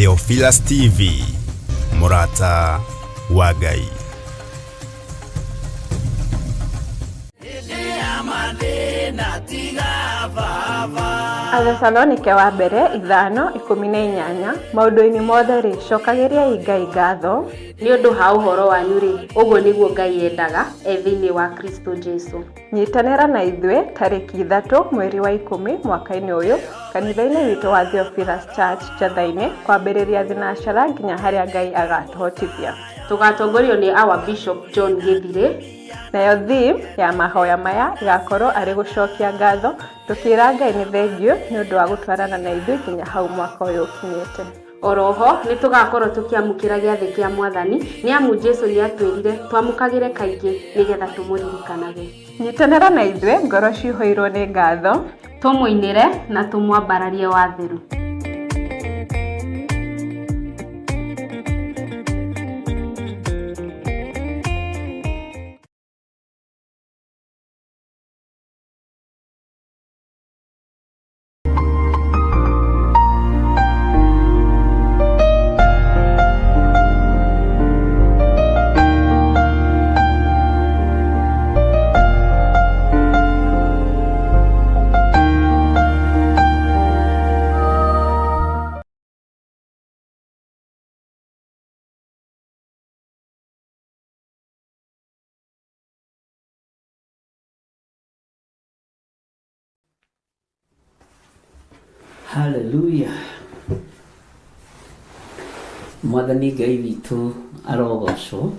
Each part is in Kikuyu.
Theophilus TV, mũrata wa Ngai. Athesalonike wa mbere 5:18, Maũndũ-inĩ mothe-rĩ, cokagĩriai Ngai ngatho. Nĩ ũndũ ha ũhoro wanyu-rĩ, ũguo nĩguo Ngai endaga, e thĩinĩ wa Kristo Jesu. Nyitanĩra na ithuĩ tarĩki 3 mweri wa 10 mwaka-inĩ ũyũ kanitha-inĩ witũ wa Theophilus Church Njatha-inĩ kwambĩrĩria thinacara nginya harĩa Ngai agatũhotithia. Tũgatongorio nĩ Our Bishop John Gĩthirĩ. Nayo theme ya mahoya maya ĩgakorwo arĩ gũcokia ngatho tũkĩra Ngai nĩ thengiũ nĩ ũndũ wa gũtwarana na ithuĩ nginya hau mwaka ũyũ ũkinyĩte. Oroho, nĩ tũgakorwo tũkĩamũkĩra gĩathĩ kĩa Mwathani, nĩ amu Jesu nĩ atwĩrire twamũkagĩre kaingĩ nĩgetha tũmũririkanage. Nyitanĩra na ithuĩ ngoro cihũirwo nĩ ngatho. Tũmũinĩre na tũmwambararie watheru. Haleluya. Mwathani Ngai witũ arogocwo.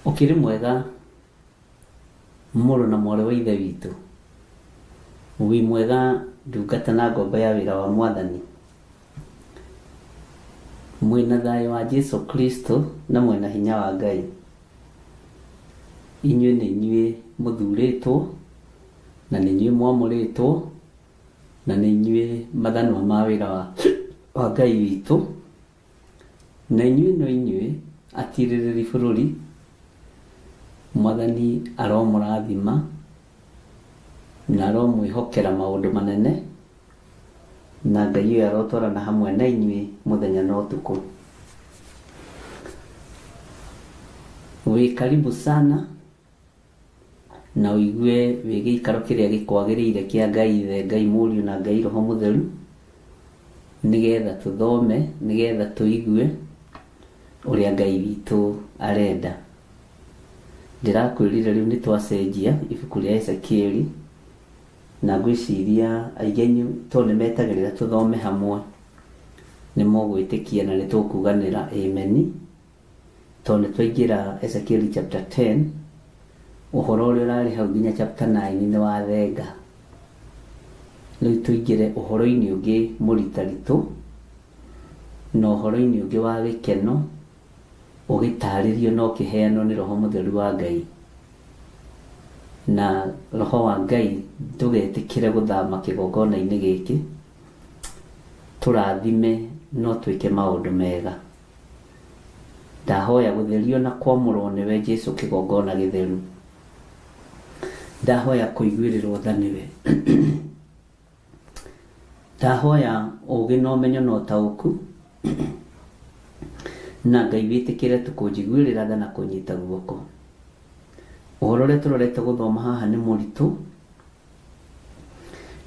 Ũkĩrĩ mwega mũrũ na mwarĩ wa ithe witũ. Wĩ mwega ndungata na ngombo ya wĩra wa Mwathani. Mwĩna thayũ wa Jesu Kristo na mwĩna hinya wa Ngai. Inyuĩ nĩ inyuĩ mũthurĩtwo na nĩ inyuĩ mwamũrĩtwo na nĩ inyuĩ mathanwa ma wĩra wa Ngai witũ, na inyuĩ no inyuĩ atirĩrĩri bũrũri. Mwathani aromũrathima na aromwĩhokera maũndũ manene, na Ngai ũyũ arotwarana hamwe na inyuĩ mũthenya na ũtukũ. Wĩ karibu sana na ũigue wĩ gĩikaro kĩrĩa gĩkwagĩrĩire kĩa Ngai Ithe, Ngai Mũriũ na Ngai Roho Mũtheru, nĩgetha tũthome, nĩgetha tũigue ũrĩa Ngai witũ arenda. Ndĩrakwĩrire rĩu nĩ twacenjia ibuku rĩa Ezekieli, na ngwĩciria aingĩ anyu tondũ nĩ metagĩrĩra tũthome hamwe, nĩ mũgwĩtĩkia na nĩ tũkuganĩra ameni. Tondũ nĩ twaingĩra Ezekieli chapter 10, ũhoro ũrĩa ũrarĩ hau nginya chapter 9 nĩ wathenga. Rĩu tũingĩre ũhoro-inĩ ũngĩ mũritaritũ, na ũhoro-inĩ ũngĩ wa gĩkeno, ũgĩtarĩrio na ũkĩheanwo nĩ Roho Mũtheru wa Ngai. Na Roho wa Ngai ndũgetĩkĩre gũthama kĩgongona-inĩ gĩkĩ, tũrathime no twĩke maũndũ mega. Ndahoya gũtherio na kwamũrwo nĩwe Jesu kĩgongona gĩtheru. Ndahoya kũiguĩrĩrwo tha nĩwe. Ndahoya ũgĩ na ũmenyo na ũtaũku, na Ngai wĩtĩkĩre tu kũnjiguĩrĩra tha na kũnyita guoko. Ũhoro ũrĩa tũrorete gũthoma haha nĩ mũritũ,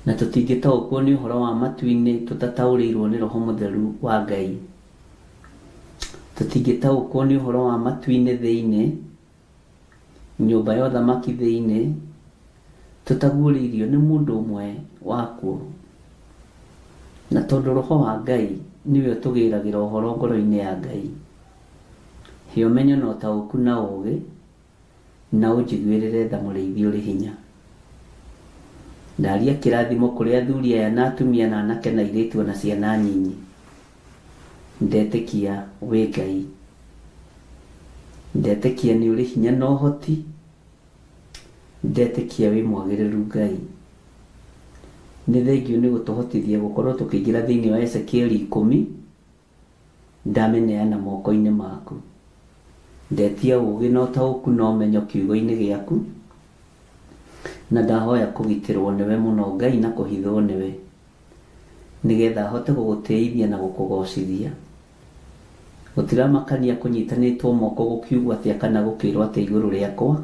na tũtingĩtaũkwo nĩ ũhoro wa matu-inĩ tũtataũrĩirwo nĩ Roho Mũtheru wa Ngai. Tũtingĩtaũkwo nĩ ũhoro wa matu-inĩ thĩinĩ, nyũmba ya ũthamaki thĩinĩ, tũtaguũrĩirio nĩ mũndũ ũmwe wakuo. Na tondũ Roho wa Ngai nĩwe ũtũgĩragĩra ũhoro ngoro-inĩ ya Ngai, he ũmenyo na ũtaũku na ũũgĩ, na ũnjiguĩrĩre tha mũrĩithi ũrĩ hinya. Ndaria kĩrathimo kũrĩ athuri aya na atumia na anake na airĩtu ona ciana nyinyi. Ndetĩkia wĩ Ngai. Ndetĩkia nĩ ũrĩ hinya na ũhoti. Ndetĩkia wĩ mwagĩrĩru Ngai. Nĩ thengiũ nĩ gũtũhotithia gũkorwo tũkĩingĩra thĩinĩ wa Ezekieli 10. Ndamĩneana moko-inĩ maku. Ndetia ũũgĩ na ũtaũku na ũmenyo kiugo-inĩ gĩaku, na ndahoya kũgitĩrwo nĩwe mũno Ngai na kũhithwo nĩwe. Nĩgetha ahote gũgũtĩithia na gũkũgocithia. Gũtiramakania kũnyitanĩtwo moko gũkiugwo atĩa kana gũkĩrwo atĩa igũrũ rĩakwa,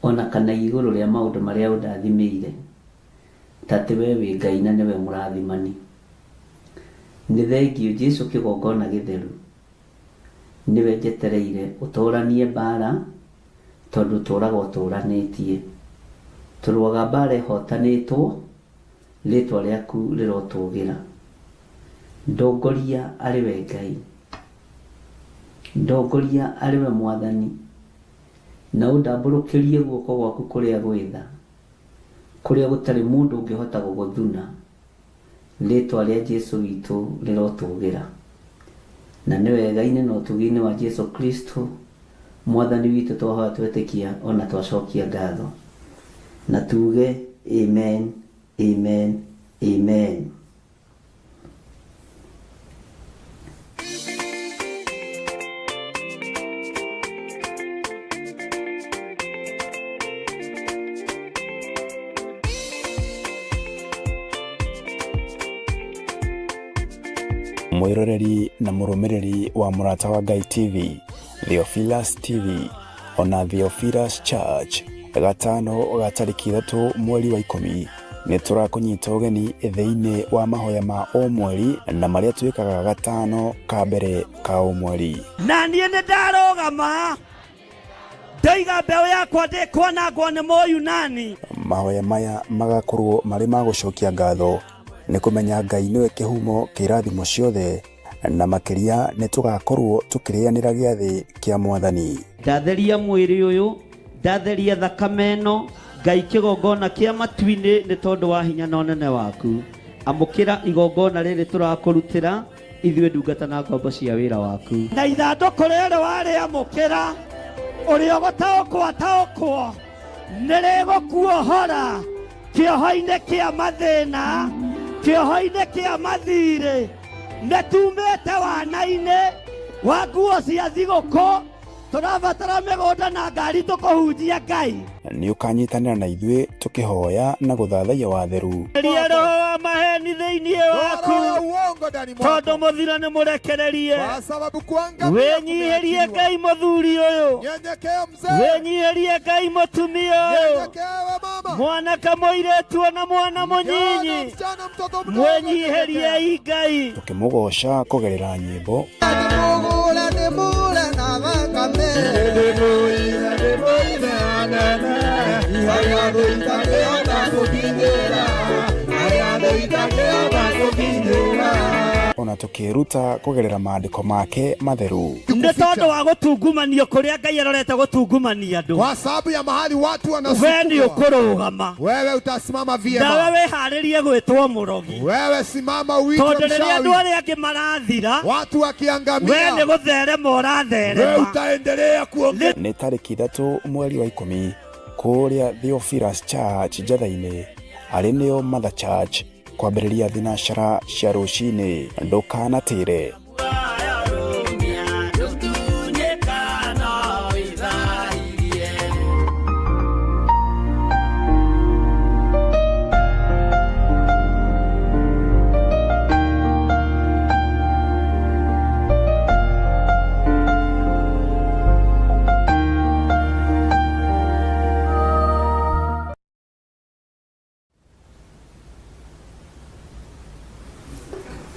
ona kana igũrũ rĩa maũndũ marĩa ũndathimĩire, ta atĩ we wĩ Ngai na nĩwe mũrathimani. Nĩ thengiũ Jesu kĩgongona gĩtheru, nĩwe njetereire ũtũranie mbara, tondũ ũtũraga ũtũranĩtie. Tũrũaga mbara ĩhotanĩtwo, rĩtwa rĩaku rĩrotũgĩra. Ndongoria arĩ we Ngai, ndongoria arĩ we Mwathani, na ũndambũrũkĩrie guoko gwaku kũrĩa gwĩ tha, kũrĩa gũtarĩ mũndũ ũngĩhota gũgũthuna. Rĩtwa rĩa Jesu witũ rĩrotũgĩra. Na nĩ wega-inĩ na ũtugi-inĩ wa Jesu Kristo Mwathani witũ twahoya twetĩkia ona twacokia ngatho. Na tuge amen, amen, amen. Mwĩroreri na mũrũmĩrĩri wa Mũrata wa Ngai TV, Theophilus TV, ona Theophilus Church, gatano ga tarĩki 3 mweri wa 10 nĩ tũrakũnyita ũgeni thĩinĩ wa mahoya ma o mweri na marĩa twĩkaga gatano ka mbere ka o mweri. Na niĩ nĩ ndarũgama ndoiga mbeũ yakwa ndĩkwanangwo nĩ Mũyunani. Mahoya maya magakorwo marĩ ma gũcokia ngatho nĩ kũmenya Ngai nĩwe kĩhumo kĩa irathimo ciothe, na makĩria nĩ tũgakorwo tũkĩrĩanĩra gĩathĩ kĩa Mwathani. Ndatheria mwĩrĩ ũyũ, ndatheria thakame ĩno, Ngai kĩgongona kĩa matu-inĩ nĩ tondũ wa hinya na ũnene waku. Amũkĩra igongona rĩrĩ tũrakũrutĩra ithuĩ ndungata na ngombo cia wĩra waku. Na ithandũkũ rĩrĩ warĩamũkĩra, ũrĩa ũgũtaũkwo ataũkwo, nĩ rĩgũkuohora kĩoho-inĩ kĩa mathĩna, kĩoho-inĩ kĩa mathirĩ. Nĩ tumĩte wana-inĩ wa nguo cia thigũkũ, tũrabatara mĩgũnda na ngari tũkũhunjia Ngai. Nĩ ũkanyitanĩra na ithuĩ tũkĩhoya na gũthathaiya watheru. Eria roho wa maheni thĩinĩ waku, tondũ mũthiro nĩ mũrekererie. Wĩnyihĩrie Ngai mũthuri ũyũ, wĩnyihĩrie Ngai mũtumia ũyũ, mwanake mũirĩtu ona mwana mũnyinyi, mwĩnyihĩriei Ngai. Tũkĩmũgoca kũgerera nyĩmbo, ona tũkĩruta kũgerera maandĩko make matheru. Nĩ tondũ wa gũtungumanio kũrĩa Ngai arorete gũtungumania andũ. Kwa sababu ya mahali watu We nĩ wanasukumwa, ũkũrũgama, wewe utasimama nawe vyema. wĩharĩrie gwĩtwo mũrogi, Wewe simama uitwe tondũ rĩrĩa andũ mchawi. arĩa angĩ marathira, Watu we nĩ wakiangamia, gũtherema wewe ũratherema. utaendelea kuongea. Nĩ tarĩki 3 mweri wa 10 kũrĩa Theophilus Church Njatha-inĩ, arĩ nĩo Mother Church, kwambĩrĩria thinacara cia rũcinĩ. Ndũkanatĩre.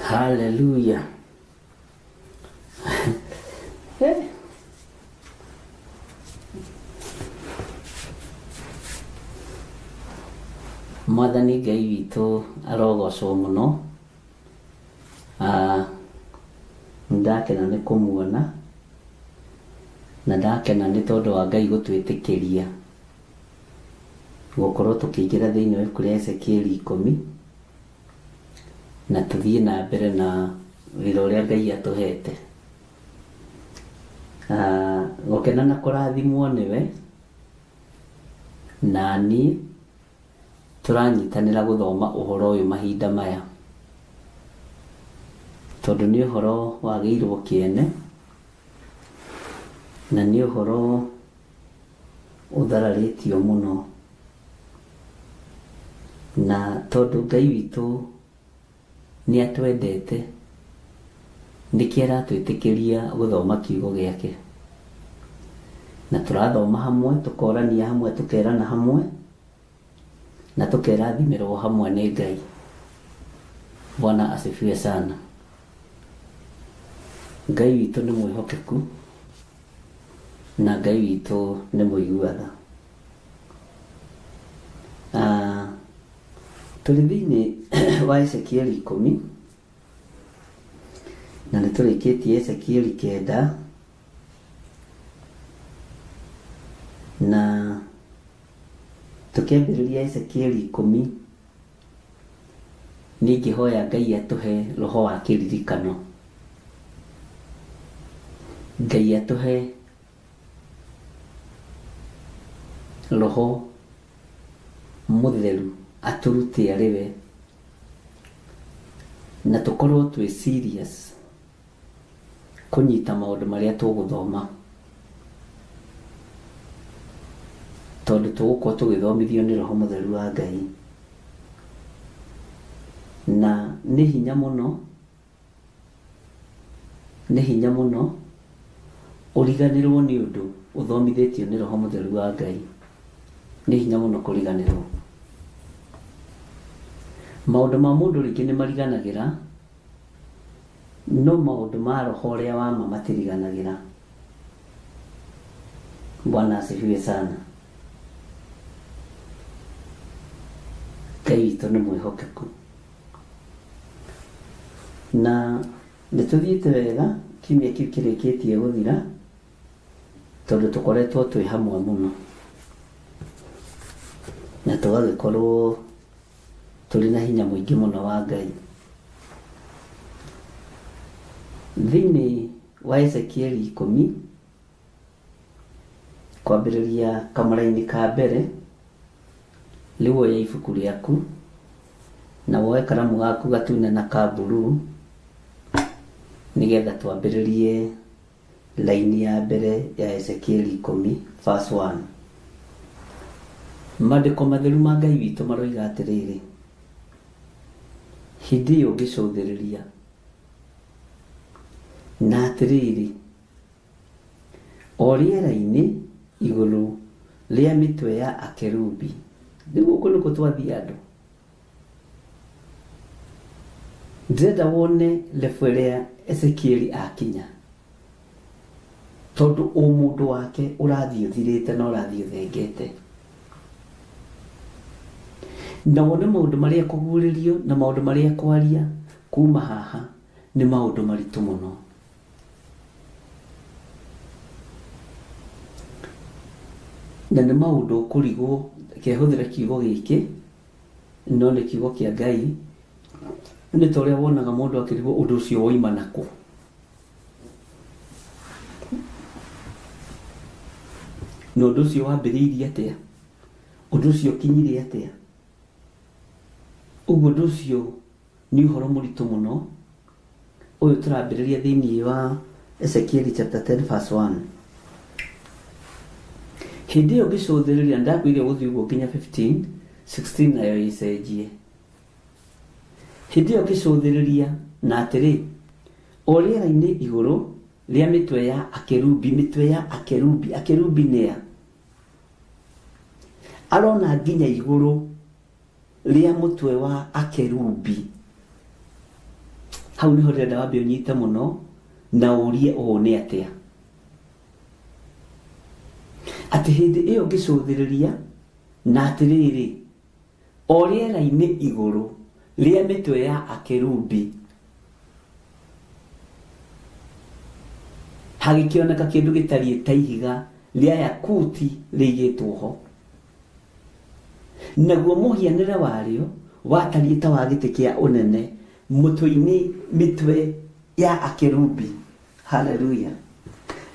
Haleluya. Mwathani Ngai witũ arogocwo mũno. Nĩndakena nĩ kũmuona, na ndakena nĩ tondũ wa Ngai gũtwĩtĩkĩria gũkorwo tũkĩingĩra thĩinĩ wa ibuku rĩa Ezekieli 10 na tũthiĩ na mbere na wĩra ũrĩa Ngai atũhete. Gũkena na kũrathimwo nĩwe, na niĩ tũranyitanĩra gũthoma ũhoro ũyũ mahinda maya, tondũ nĩ ũhoro wagĩirwo kĩene, na nĩ ũhoro ũthararĩtio mũno, na tondũ Ngai witũ Nĩ atwendete nĩkĩo aratwĩtĩkĩria gũthoma kiugo gĩake. Na tũrathoma hamwe, tũkorania hamwe, tũkerana hamwe, na tũkerathimĩrwo hamwe nĩ Ngai. Bwana asifiwe sana. Ngai witũ nĩ mwĩhokeku na Ngai witũ nĩ mũigua tha. Ah, tũrĩ thĩinĩ wa Ezekieli 10 na nĩ tũrĩkĩtie Ezekieli 9 na tũkĩambĩrĩria Ezekieli 10 niĩ ngĩhoya Ngai atũhe roho wa kĩririkano. Ngai atũhe roho mũtheru atũrute arĩ we na tũkorwo twĩ serious kũnyita maũndũ marĩa tũgũthoma tondũ tũgũkorwo tũgĩthomithio nĩ roho mũtheru wa Ngai. Na nĩ hinya mũno, nĩ hinya mũno ũriganĩrwo nĩ ũndũ ũthomithĩtio nĩ roho mũtheru wa Ngai. Nĩ hinya mũno kũriganĩrwo. Maũndũ ma mũndũ rĩngĩ nĩ mariganagĩra, no maũndũ ma roho ũrĩa wa ma matiriganagĩra. Bwana asifiwe sana. Ngai witũ nĩ mwĩhokeku. Na nĩ tũthiĩte wega kiumia kĩu kĩrĩkĩtie gũthira tondũ tũkoretwo twĩ hamwe mũno na tũgagĩkorwo tũrĩ na hinya mũingĩ mũno wa Ngai. Thĩinĩ wa Ezekieli 10 kwambĩrĩria kamũraini ka mbere, rĩu oya ibuku rĩaku na woe karamu gaku gatune na ka mburuu nĩgetha twambĩrĩrie laini ya mbere ya Ezekieli 10 verse 1. Maandĩko matheru ma Ngai witũ maroiga atĩrĩrĩ, hĩndĩ ĩyo ngĩcũthĩrĩria, na atĩrĩrĩ, o rĩera-inĩ igũrũ rĩa mĩtwe ya akerubi. Rĩu gũkũ nĩkuo twathiĩ andũ. Ndĩrenda wone level ĩrĩa Ezekieli akinya tondũ ũmũndũ wake ũrathiĩ ũthirĩte na ũrathiĩ ũthengete. Na wone maũndũ marĩa kũguũrĩrio na maũndũ marĩa kwaria kuma haha nĩ maũndũ maritũ mũno. Na nĩ maũndũ ũkũrigwo, reke hũthĩre kiugo gĩkĩ, no nĩ kiugo kĩa Ngai, nĩ ta ũrĩa wonaga mũndũ akĩrigwo ũndũ ũcio woima nakũ. Na ũndũ ũcio wambĩrĩirie atĩa? Ũndũ ũcio ũkinyire atĩa? Ũguo ũndũ ũcio nĩ ũhoro mũritũ mũno. Ũyũ tũrambĩrĩria thĩinĩ wa Ezekieli chapter 10 verse 1. Hĩndĩ ĩyo ngĩcũthĩrĩria, ndakwĩire gũthiĩ ũguo nginya 15, 16 nayo ĩcenjie. Hĩndĩ ĩyo ngĩcũthĩrĩria, na atĩrĩ, o rĩera-inĩ igũrũ rĩa mĩtwe ya akerubi, mĩtwe ya akerubi, akerubi nĩa? Arona nginya igũrũ rĩa mũtwe wa akerubi. Hau nĩho ndĩrenda wambe ũnyite mũno na ũrie ũũ nĩ atĩa. Atĩ hĩndĩ ĩyo ngĩcũthĩrĩria, na atĩrĩrĩ, o rĩera-inĩ igũrũ rĩa mĩtwe ya akerubi hagĩkĩoneka kĩndũ gĩtariĩ ta ihiga rĩa yakuti rĩigĩtwo ho. Naguo mũhianĩre warĩo watariĩ ta wa gĩtĩ kĩa ũnene mũtwe-inĩ mĩtwe ya akerubi. Haleluya!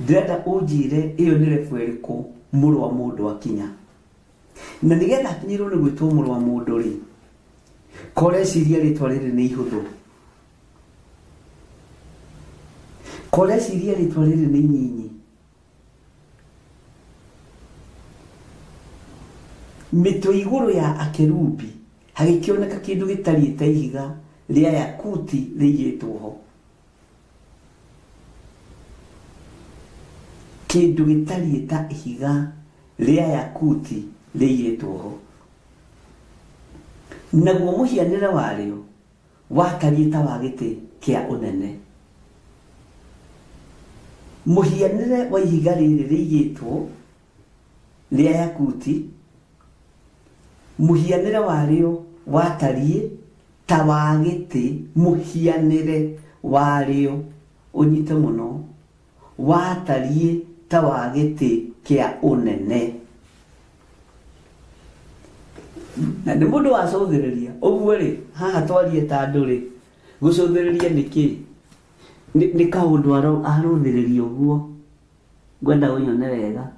Ndĩrenda ũnjĩre ĩyo nĩ level ĩrĩkũ mũrũ wa mũndũ akinya. Na nĩgetha akinyĩrwo nĩ gwĩtwo mũrũ wa mũndũ rĩ, ko ũreciria rĩtwa rĩrĩ nĩ ihũthũ? Ko ũreciria rĩtwa rĩrĩ nĩ inyinyi? Mĩtwe igũrũ ya akerubi hagĩkĩoneka kĩndũ gĩtariĩ ta ihiga rĩa yakuti rĩigĩtwo ho. Kĩndũ gĩtariĩ ta ihiga rĩa yakuti rĩigĩtwo ho. Naguo mũhianĩre warĩo watariĩ ta wa gĩtĩ kĩa ũnene. Mũhianĩre wa ihiga rĩrĩ rĩigĩtwo rĩa yakuti, mũhianĩre warĩo watariĩ ta wa gĩtĩ, mũhianĩre warĩo, ũnyite mũno, watariĩ ta wa gĩtĩ kĩa ũnene. Na nĩ mũndũ wacũthĩrĩria ũguo rĩ, haha twarie ta andũ rĩ, gũcũthĩrĩria nĩ kĩ? Nĩ kaũndũ arũthĩrĩria ũguo, ngwenda ũnyone wega.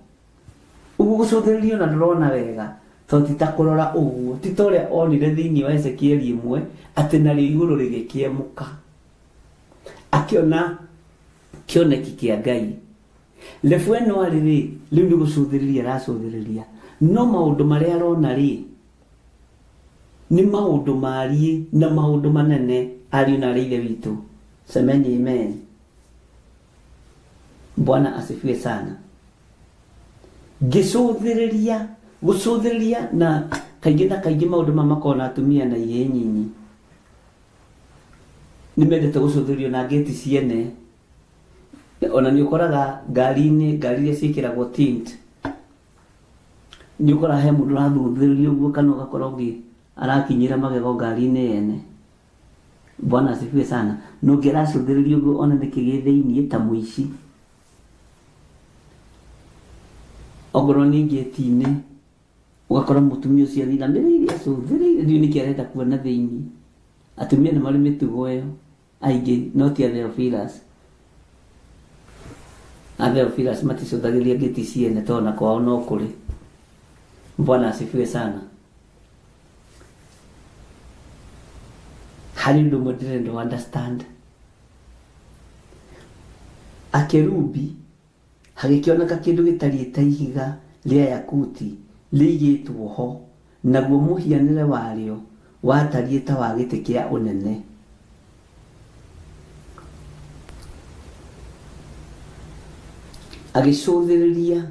Ũguo gũcũthĩrĩria ona ndũrona wega, tondũ ti ta kũrora ũguo, ti ta ũrĩa onire thĩinĩ wa Ezekieli ĩmwe, atĩ narĩo igũrũ rĩgĩkĩemũka. Akĩona kĩoneki kĩa Ngai. Lebu ĩno arĩ rĩ, rĩu nĩ gũcũthĩrĩria aracũthĩrĩria, no maũndũ marĩa arona rĩ, nĩ maũndũ mariĩ na maũndũ manene, ariũ na aarĩ a Ithe witũ. Semeni amen. Bwana asifiwe sana. Ngĩcũthĩrĩria, gũcũthĩrĩria na kaingĩ na kaingĩ maũndũ maya makoragwo na atumia na ihĩĩ nyinyi. Nĩ mendete gũcũthĩrĩrio na ngĩti ciene. Ona nĩ ũkoraga ngari-inĩ, ngari iria ciĩkĩragwo tint, nĩ ũkoraga he mũndũ ũrathũthĩrĩria ũguo kana ũgakora ũngĩ arakinyĩra magego ngari-inĩ yene. Bwana asifiwe sana. Na ũngĩ aracũthĩrĩria ũguo one nĩkĩ gĩ thĩiniĩ ta mũici. Ongorwo nĩ ngĩti-inĩ, ũgakora mũtumia ũcio athinamĩrĩire acũthĩrĩirie ndiũĩ nĩkĩ arenda kuona thĩiniĩ. Atumia nĩ marĩ mĩtugo ĩyo aingĩ, no ti a Theophilus. A Theophilus maticũthagĩrĩria ngĩti ciene tondũ na kwao no kũrĩ. Bwana asifiwe sana. Harĩ ũndũ ũmwe ndĩrenda ũ understand. Akerubi hagĩkĩoneka kĩndũ gĩtariĩ ta ihiga rĩa yakuti rĩigĩtwo ho, naguo mũhianĩre warĩo watariĩ ta wa gĩtĩ kĩa ũnene. Agĩcũthĩrĩria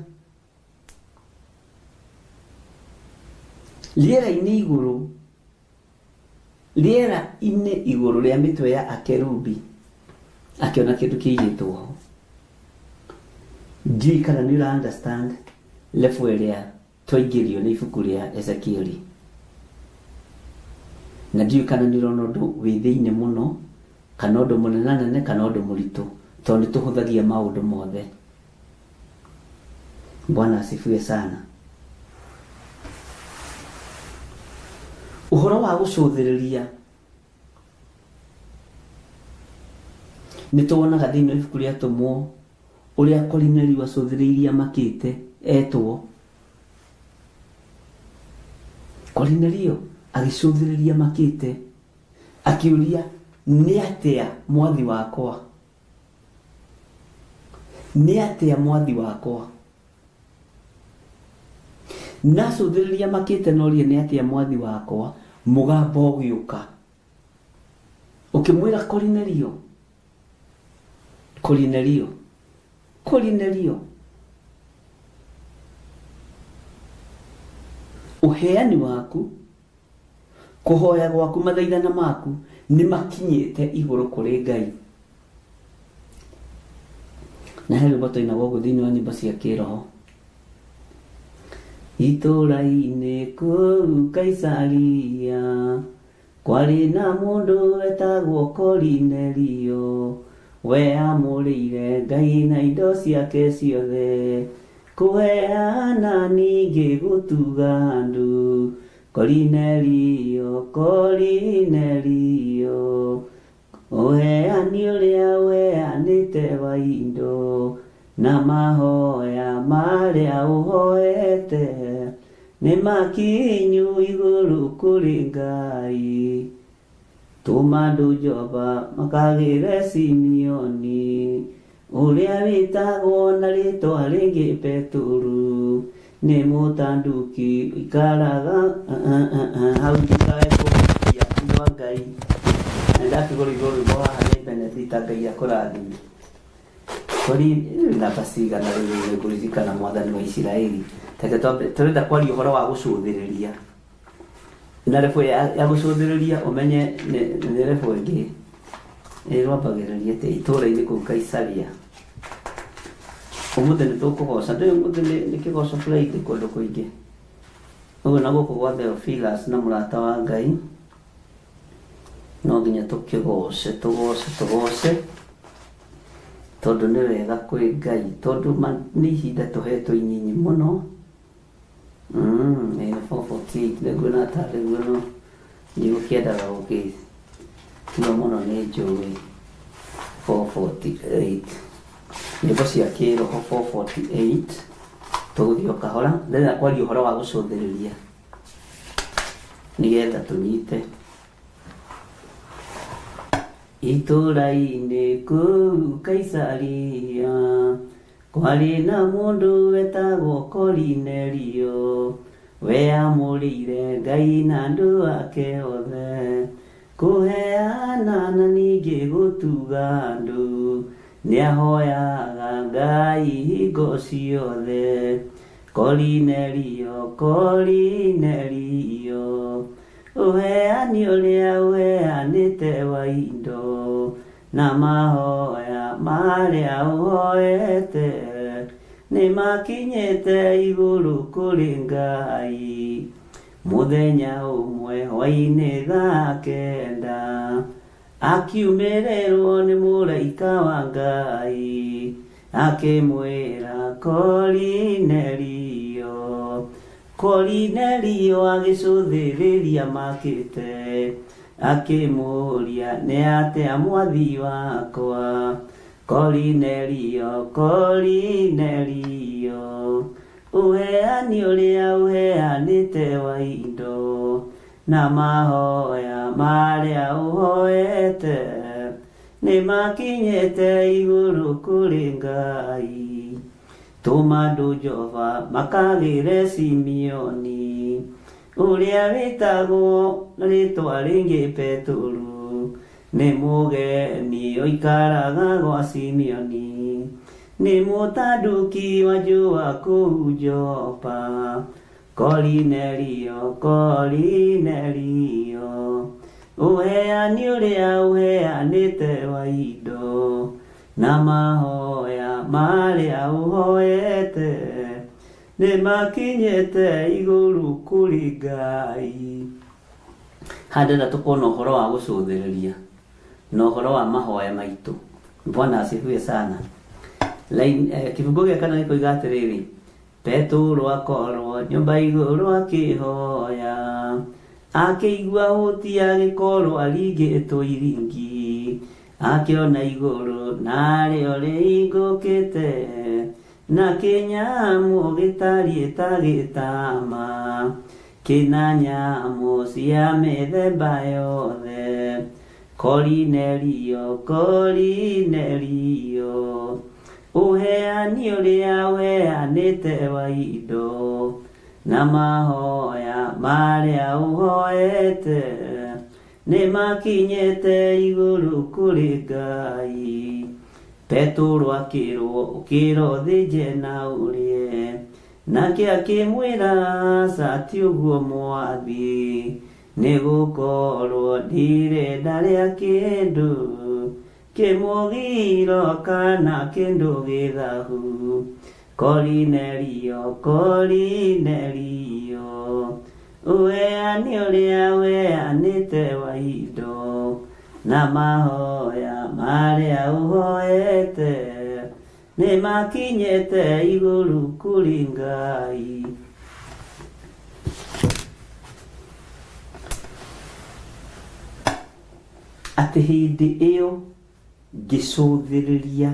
rĩera-inĩ igũrũ, rĩera-inĩ igũrũ rĩa mĩtwe ya akerubi, akĩona kĩndũ kĩigĩtwo ho. Ndiũĩ kana nĩ ũra understand level ĩrĩa twaingĩrio nĩ ibuku rĩa Ezekieli. Na ndiũĩ kana nĩ ũrona ũndũ wĩ thĩinĩ mũno, kana ũndũ mũnenanene, kana ũndũ mũritũ, tondũ nĩ tũhũthagia maũndũ mothe. Bwana asifiwe sana. Ũhoro wa gũcũthĩrĩria nĩ tuonaga thĩinĩ wa ibuku rĩa Atũmwo ũrĩa Korinelio acũthĩrĩirie amakĩte etwo. Korinelio agĩcũthĩrĩria amakĩte akĩũria, nĩ atĩa mwathi wakwa? Nĩ atĩa mwathi wakwa? Nacũthĩrĩria makĩte norie nĩ atĩa mwathi wakwa, mũgambo ũgĩũka ũkĩmwĩra Korinelio, Korinelio, Korinelio, ũheani waku, kũhoya gwaku, mathaithana maku nĩ makinyĩte igũrũ kũrĩ Ngai. Na he rwĩmbo twainagwo ũguo thĩinĩ wa nyĩmbo cia kĩroho. Itũũra-inĩ kũu Kaisaria kwarĩ na mũndũ wetagwo Korinelio, we amũrĩire Ngai na indo ciake ciothe, kũheana ningĩ gũtuga andũ. Korinelio, Korinelio, ũheani ũrĩa ũheanĩte wa indo na mahoya marĩa ũhoete nĩ makinyu igũrũ kũrĩ Ngai. Tũma andũ Jopa makagĩre Simeoni, ũrĩa wĩtagwo na rĩtwa rĩngĩ Petũrũ, nĩ mũtanduki ũikaraga hau ndikae kũhutia andũ a Ngai. Nĩ ndakĩgũra igũrũ rwĩmbo haha nĩ Benedita Ngai akũrathime. Kũri namba cigana rĩu nĩ ngũririkana mwathani wa Isiraeli. Reke twambe tũrenda kwaria ũhoro wa gũcũthĩrĩria. Na rebo ya gũcũthĩrĩria ũmenye nĩ rebo ĩngĩ ĩrwambagĩrĩria atĩ itũũra-inĩ kũu Kaisaria. Ũmũthĩ nĩ tũkũgoca, ndũĩ ũmũthĩ nĩ kĩgoco Friday kũndũ kũingĩ. Ũguo na gũkũ gwa Theophilus na mũrata wa Ngai no nginya tũkĩgoce tũgoce tũgoce tondũ nĩ wega kwĩ Ngai tondũ nĩ ihinda tũhetwo inyinyi mũno. Ĩĩ nĩ 4:48 nĩguo na tarĩ guo no ndigũkĩendaga gũgĩtua mũno nĩ njũĩ 4:48 nyĩmbo cia kĩroho 4:48 tũgũthiĩ o kahora ndĩrenda kwaria ũhoro wa gũcũthĩrĩria nĩgetha tũnyite itũũra-inĩ kũu Kaisaria kwarĩ na mũndũ wetagwo Korinelio weamũrĩire Ngai na andũ ake othe kũheana na ningĩ gũtuga andũ nĩahoyaga Ngai hingo ciothe. Korinelio, Korinelio, ũheani ũrĩa ũheanĩte wa indo na mahoya marĩa ũhoete nĩmakinyĩte igũrũ kũrĩ Ngai. Mũthenya ũmwe hwaĩ-inĩ thaa kenda akiumĩrĩrwo nĩ mũraika wa Ngai akĩmwĩra Korinelio. Korinelio agĩcũthĩrĩria makĩte akĩmũũria nĩ atĩa mwathi wakwa. Korinelio, Korinelio, ũheani ũrĩa ũheanĩte wa indo na mahoya marĩa ũhoete nĩmakinyĩte igũrũ kũrĩ Ngai. Tũma andũ Jova makagĩre Simeoni ũrĩa wĩtagwo na rĩtwa rĩngĩ Petũrũ nĩ mũgeni ũikaraga gwa Simeoni nĩ mũtanduki wa njũa kũu Jopa. Korinelio, Korinelio, ũheani ũrĩa ũheanĩte wa indo na mahoya marĩa ũhoete nĩmakinyĩte igũrũ kũrĩ Ngai. Haha ndĩrenda tũkona ũhoro wa gũcũthĩrĩria na ũhoro wa mahoya maitũ. Bwana asifiwe sana. Line, kĩbungo gĩa kana gĩkoiga atĩrĩrĩ, Petũrũ akorwo nyũmba igũrũ akĩhoya akĩigua huti agĩkorwo aringĩtwo iringi akĩona igũrũ narĩo rĩhingũkĩte na kĩnyamũ gĩtariĩ ta gĩtama kĩna nyamũ cia mĩthemba yothe. Korinelio, Korinelio, ũheani ũrĩa ũheanĩte wa indo na mahoya marĩa ũhoete nĩmakinyĩte igũrũ kũrĩ Ngai. Petũrũ akĩrwo ũkĩra ũthĩnje na ũrĩe nake akĩmwĩra aca ti ũguo mwathi nĩgũkorwo ndirĩ ndarĩa kĩndũ kĩmũgiro kana kĩndũ gĩthahu. Korinelio, Korinelio, ũheani ũrĩa ũheanĩte wa indo na mahoya marĩa ũhoete nĩmakinyĩte igũrũ kũrĩ Ngai. Atĩ hĩndĩ ĩyo ngĩcũthĩrĩria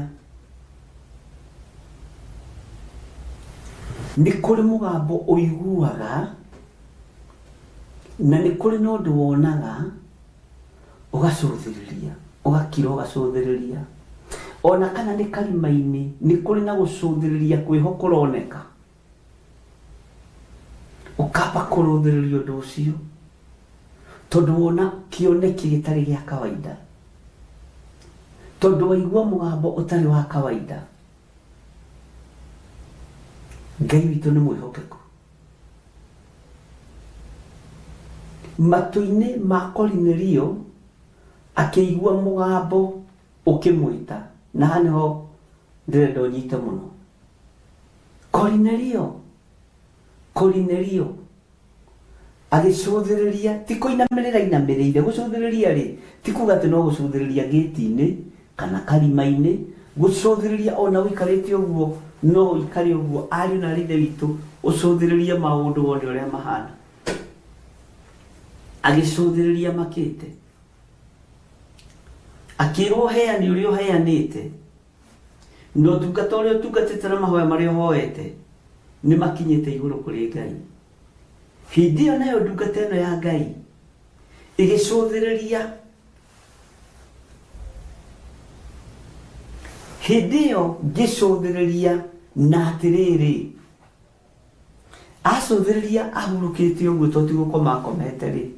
nĩ kũrĩ mũgambo ũiguaga na nĩ kũrĩ na ũndũ wonaga ũgacũthĩrĩria ũgakira ũgacũthĩrĩria ona kana nĩ karima-inĩ nĩ kũrĩ na gũcũthĩrĩria kwĩho kũroneka ũkamba kũrũthĩrĩria ũndũ ũcio. Tondũ wona kĩoneki gĩtarĩ gĩa kawaida, tondũ waigua mũgambo ũtarĩ wa kawaida. Ngai witũ nĩ mwĩhokeku. Matũ-inĩ ma Korinelio akĩigua mũgambo ũkĩmwĩta, na haha nĩho ndĩrenda ũnyite mũno. Korinelio, Korinelio agĩcũthĩrĩria, ti kũinamĩrĩra ainamĩrĩire. Gũcũthĩrĩria rĩ, ti kuga atĩ no gũcũthĩrĩria gĩti-inĩ kana karima-inĩ. Gũcũthĩrĩria ona ũikarĩte ũguo, no ũikare ũguo, ariũ na aarĩ a Ithe witũ, ũcũthĩrĩrie maũndũ wone ũrĩa mahana. Agĩcũthĩrĩria makĩte, akĩrwo ũheani ũrĩa ũheanĩte na ũtungata ũrĩa ũtungatĩte na mahoya marĩa ũhoete nĩ makinyĩte igũrũ kũrĩ Ngai. Hĩndĩ ĩyo nayo ndungata ĩno ya Ngai ĩgĩcũthĩrĩria. Hĩndĩ ĩyo ngĩcũthĩrĩria, na atĩrĩrĩ, acũthĩrĩria ahurũkĩte ũguo to ti gũkoma akomete rĩ,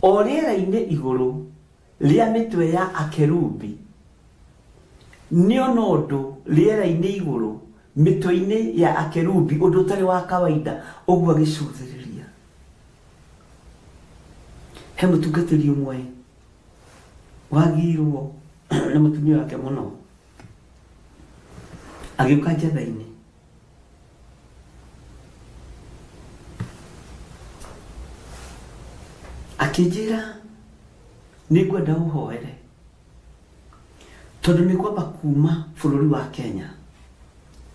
o rĩera-inĩ igũrũ rĩa mĩtwe ya akerubi, nĩona ũndũ rĩera-inĩ igũrũ mĩtwe-inĩ ya akerubi, ũndũ ũtarĩ wa kawaida, ũguo agĩcũthĩrĩria. He mũtungatĩri ũmwe wagirwo nĩ mũtumia wake mũno, agĩũka njetha-inĩ, akĩnjĩra nĩ ngwenda ũhoere tondũ nĩ ngwamba kuma bũrũri wa Kenya.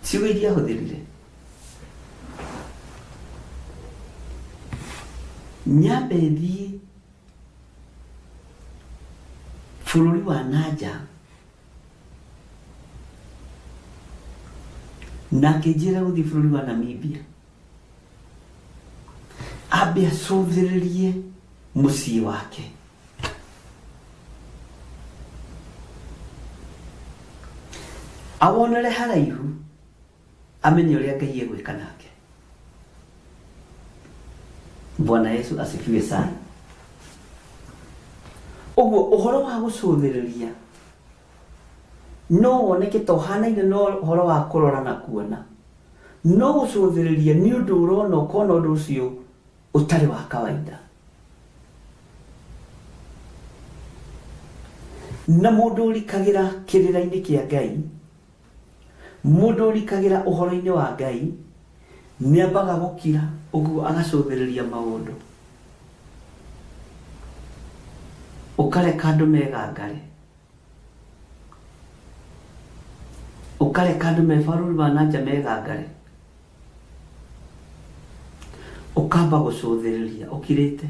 Ciugo iria ahũthĩrire, nyambe thiĩ bũrũri wa nanja, na akĩnjĩra gũthiĩ bũrũri wa Namibia ambe acũthĩrĩrie mũciĩ wake. Awonere haraihu, amenye ũrĩa Ngai egwĩka nake. Bwana Yesu asifiwe sana. Ũguo ũhoro wa gũcũthĩrĩria no woneke ta ũhanaine na ũhoro wa kũrora na kuona, no gũcũthĩrĩria nĩ ũndũ ũrona, ũkona ũndũ ũcio ũtarĩ wa kawaida. Na mũndũ ũrikagĩra kĩrĩra-inĩ kĩa Ngai, mũndũ ũrikagĩra ũhoro-inĩ wa Ngai, nĩ ambaga gũkira ũguo agacũthĩrĩria maũndũ. Ũkareka andũ megangare, ũkareka andũ me bũrũri wa na nja megangare, ũkamba gũcũthĩrĩria ũkirĩte.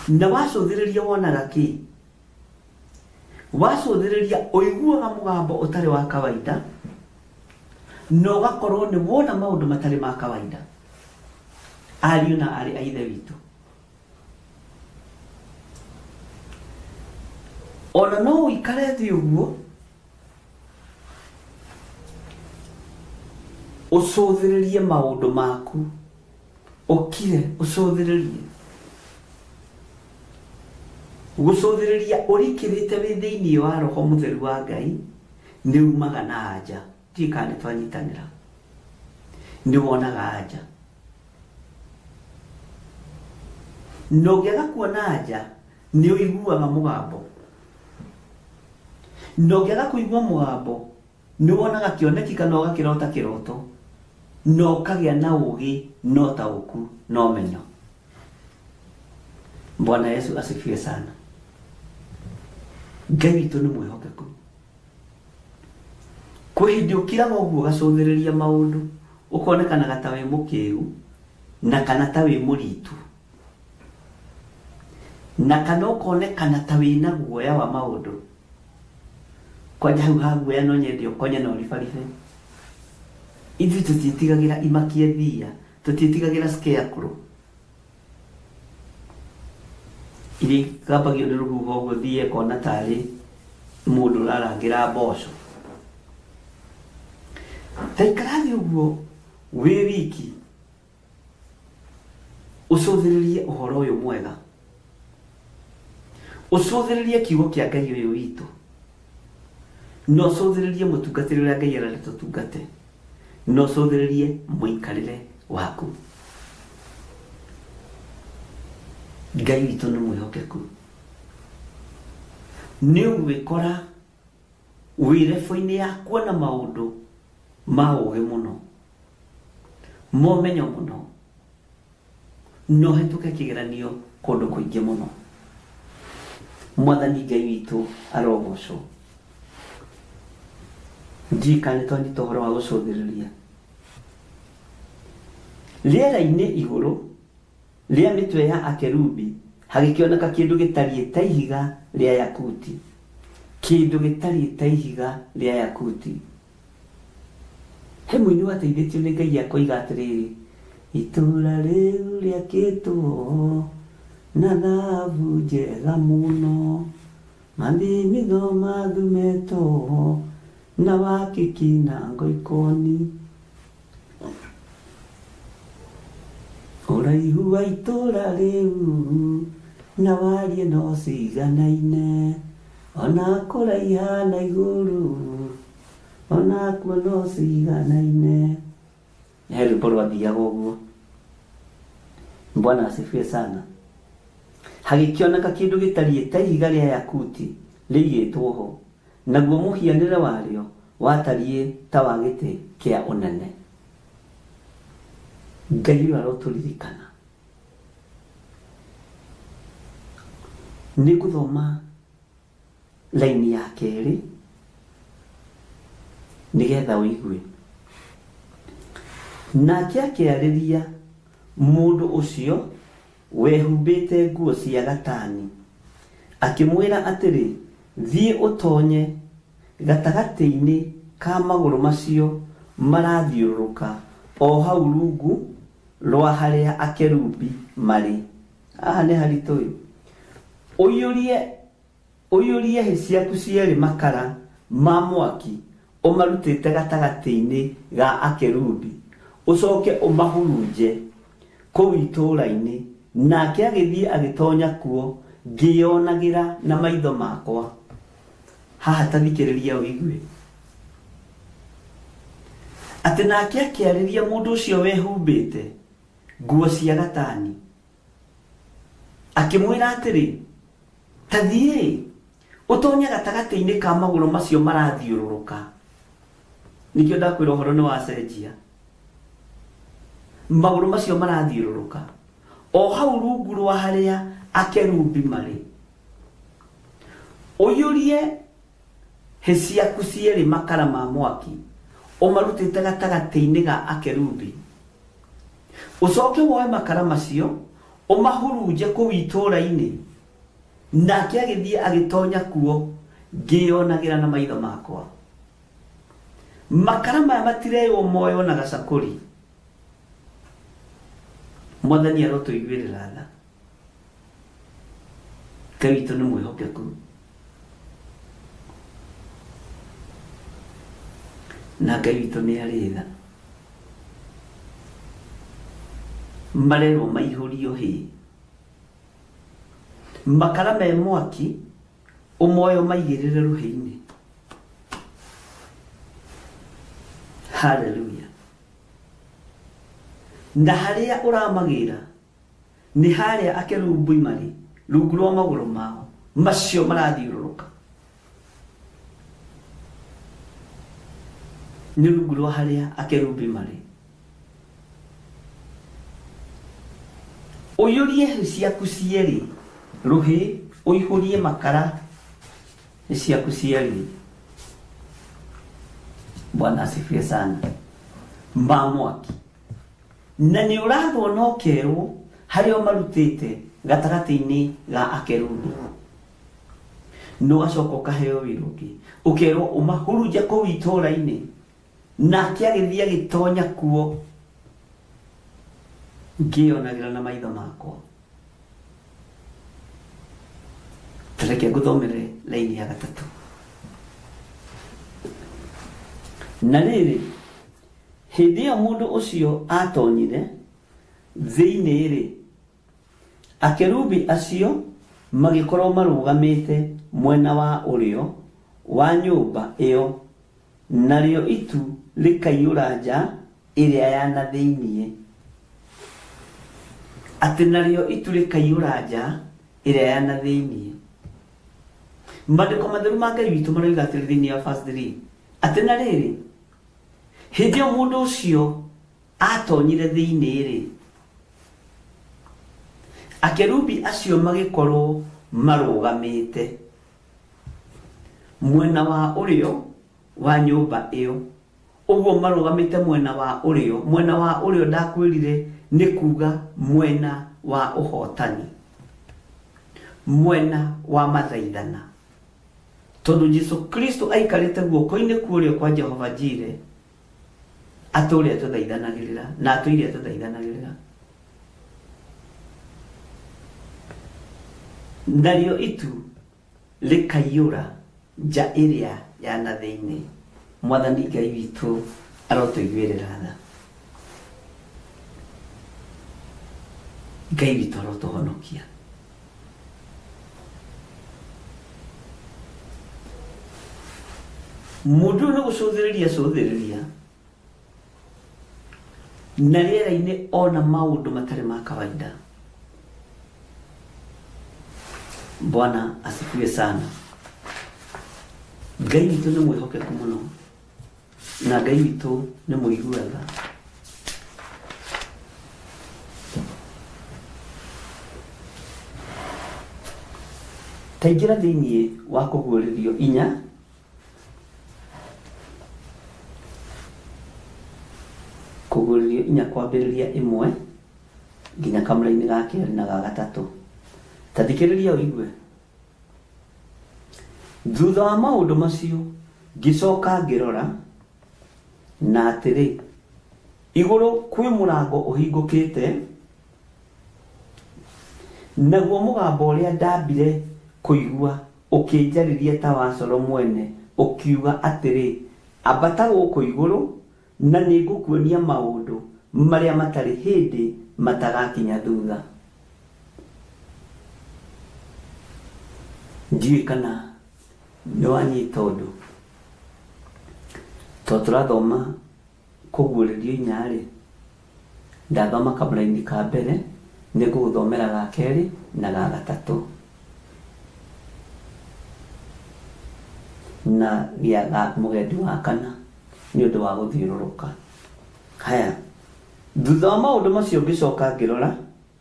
Na wacũthĩrĩria wonaga kĩ? Wacũthĩrĩria ũiguaga mũgambo ũtarĩ wa kawaida, na ũgakorwo nĩ wona maũndũ matarĩ ma kawaida. Ariũ na aarĩ a Ithe witũ, ona no ũikare thĩ ũguo ũcũthĩrĩrie maũndũ maku, ũkire ũcũthĩrĩrie. Gũcũthĩrĩria ũrikĩrĩte wĩ thĩinĩ wa Roho Mũtheru wa Ngai nĩ umaga na anja. Ndiũĩ kana nĩ twanyitanĩra. Nĩ wonaga anja. Na ũngĩaga kuona anja, nĩ ũiguaga mũgambo. Na ũngĩaga kũigua mũgambo, nĩ wonaga kĩoneki kana ũgakĩrota kĩroto, na ũkagĩa na ũũgĩ na ũtaũku na ũmenyo. Bwana Yesu asifiwe sana. Ngai witũ nĩ mwĩhokeku. Kwĩ hĩndĩ ũkiraga ũguo ũgacũthĩrĩria maũndũ, ũkonekanaga ta wĩ mũkĩgu na kana ta wĩ mũritu, na kana ũkonekana ta wĩna guoya wa maũndũ. Kwanja hau ha guoya no nyende ũkonye na ũribaribe. Ithuĩ tũtiĩtigagĩra imakia thiia, tũtiĩtigagĩra scarecrow iria igambagio nĩ rũhuho ũguo thiĩ ĩkona tarĩ mũndũ ũrarangĩra mboco. Ta ikara thĩ ũguo. Wĩ wiki ũcũthĩrĩrie ũhoro ũyũ mwega, ũcũthĩrĩrie kiugo kĩa Ngai ũyũ witũ, na ũcũthĩrĩrie mũtungatĩre ũrĩa Ngai arenda tũtungate, na ũcũthĩrĩrie mũikarĩre waku. Ngai witũ nĩ mwĩhokeku. Nĩ ũgwĩkora wĩ level-inĩ ya kuona maũndũ ma ũgĩ mũno, ma ũmenyo mũno, na ũhĩtũke kĩgeranio kũndũ kũingĩ mũno. Mwathani Ngai witũ arogocwo. Ndiũĩ kana nĩ twanyita ũhoro wa gũcũthĩrĩria. Rĩera-inĩ igũrũ rĩa mĩtwe ya akerubi hagĩkĩoneka kĩndũ gĩtariĩ ta ihiga rĩa yakuti. Kĩndũ gĩtariĩ ta ihiga rĩa yakuti. He mũini wateithĩtio nĩ Ngai akoiga atĩrĩrĩ, itũũra rĩu rĩakĩtwo na thahabu njega mũno, mathimitho mathumetwo na wakiki na ngoikoni. Ũraihu wa itũũra rĩu na wariĩ no ciganaine, ona kũraiha na igũrũ onakuo no ciganaine. He rwĩmbo rwathiaga ũguo. Bwana asifiwe sana. Hagĩkĩoneka kĩndũ gĩtariĩ ta ihiga rĩa yakuti rĩigĩtwo ho, naguo mũhianĩre warĩo watariĩ ta wa gĩtĩ kĩa ũnene. Ngai ũyũ arotũririkana. Nĩ ngũthoma laini ya kerĩ nĩgetha ũigue. Nake akĩarĩria mũndũ ũcio wehumbĩte nguo cia gatani, akĩmwĩra atĩrĩ, thiĩ ũtonye gatagatĩ-inĩ ka magũrũ macio marathiũrũrũka o hau rungu rwa harĩa akerubi marĩ. Haha nĩ haritũ ĩ. Ũiyũrie ũiyũrie hĩ ciaku cierĩ makara ma mwaki ũmarutĩte gatagatĩ-inĩ ga akerubi, ũcoke ũmahurunje kũu itũũra-inĩ. Nake agĩthiĩ agĩtonya kuo ngĩĩonagĩra na maitho makwa. Haha ta thikĩrĩria ũigue. Atĩ nake akĩarĩria mũndũ ũcio wehumbĩte nguo cia gatani, akĩmwĩra atĩrĩ, ta thiĩ ũtonye gatagatĩ-inĩ ka magũrũ macio marathiũrũrũka. Nĩkĩo ndakwĩra ũhoro nĩ wacenjia. Magũrũ macio marathiũrũrũka o hau rungu rwa harĩa akerubi marĩ, ũiyũrie hĩ ciaku cierĩ makara ma mwaki ũmarutĩte gatagatĩ-inĩ ga akerubi, ũcoke woe makara macio ũmahurunje kũu itũũra-inĩ. Nake agĩthiĩ agĩtonya kuo ngĩĩonagĩra na maitho makwa. Makara maya matireywo moywo na gacakũri. Mwathani arotũiguĩrĩra tha. Ngai witũ nĩ mwĩhokeku. Na Ngai witũ nĩ arĩ tha. Marerwo maihũrio hĩ. Makara me mwaki ũmoe ũmaigĩrĩre rũhĩ-inĩ. Haleluya. Na harĩa ũramagĩra nĩ harĩa akerubi marĩ rungu rwa magũrũ mao macio marathiũrũrũka. Nĩ rungu rwa harĩa akerubi marĩ. Ũiyũrie hĩ ciaku cierĩ rũhĩ, ũihũrie makara hĩ ciaku cierĩ. Bwana asifiwe sana. Ma mwaki. Na nĩ ũrathwo na ũkerwo harĩa ũmarutĩte gatagatĩ-inĩ ga akerubi. Na ũgacoka ũkaheo wĩra ũngĩ, ũkerwo ũmahurunje kũu itũũra-inĩ. Nake agĩthiĩ agĩtonya kuo ngĩyonagĩra na maitho makwa. Reke ngũthomere laini ya gatatũ. Na rĩrĩ, Hĩndĩ ĩyo mũndũ ũcio atonyire thĩinĩ-rĩ, akerubi acio magĩkorwo marũgamĩte mwena wa ũrĩo wa nyũmba ĩyo, narĩo itu rĩkaiyũra nja ĩrĩa ya na thĩinĩ. Atĩ narĩo itu rĩkaiyũra nja ĩrĩa ya na thĩinĩ. Maandĩko matheru ma Ngai witũ maroiga atĩrĩ thĩinĩ wa verse 3, atĩ na rĩrĩ, hĩndĩ ĩyo mũndũ ũcio atonyire thĩinĩ-rĩ, akerubi acio magĩkorwo marũgamĩte mwena wa ũrĩo wa nyũmba ĩyo. Ũguo marũgamĩte mwena wa ũrĩo. Mwena wa ũrĩo ndakwĩrire nĩ kuga mwena wa ũhotani, mwena wa mathaithana, tondũ Jesu Kristo aikarĩte guoko-inĩ kwa ũrĩo kwa Jehova Jire, atũũre atũthaithanagĩrĩra na atũire atũthaithanagĩrĩra. Narĩo itu rĩkaiyũra nja ĩrĩa ya na thĩinĩ. Mwathani Ngai witũ arotũiguĩrĩra tha. Ngai witũ arotũhonokia. Mũndũ ũyũ nĩ gũcũthĩrĩria acũthĩrĩria na rĩera-inĩ ona maũndũ matarĩ ma kawaida. Bwana asifiwe sana. Ngai witũ nĩ mwĩhokeku mũno na Ngai witũ nĩ mũigua tha. Taingĩra thĩinĩ wa kũguũrĩrio inya Kũguũrĩrio inya kwambĩrĩria ĩmwe nginya kamũrainĩ ga kerĩ na ga gatatũ. Ta thikĩrĩria ũigue. Thutha wa maũndũ macio ngĩcoka ngĩrora, na atĩrĩ, igũrũ kwĩ mũrango ũhingũkĩte, naguo mũgambo ũrĩa ndambire kũigua ũkĩnjarĩria ta wa coro mwene, ũkiuga atĩrĩ, Ambata gũkũ igũrũ, na nĩngũkuonia maũndũ marĩa matarĩ hĩndĩ matagakinya thutha. Ndiũĩ kana nĩwanyita ũndũ. Tondũ tũrathoma kũguũrĩrio inya-rĩ, ndathoma kamũraini ka mbere, nĩngũgũthomera ga kerĩ na ga gatatũ. Na gĩa ga mũgendi wa kana nĩ ũndũ wa gũthiũrũrũka. Haya, thutha wa maũndũ macio ngĩcoka ngĩrora,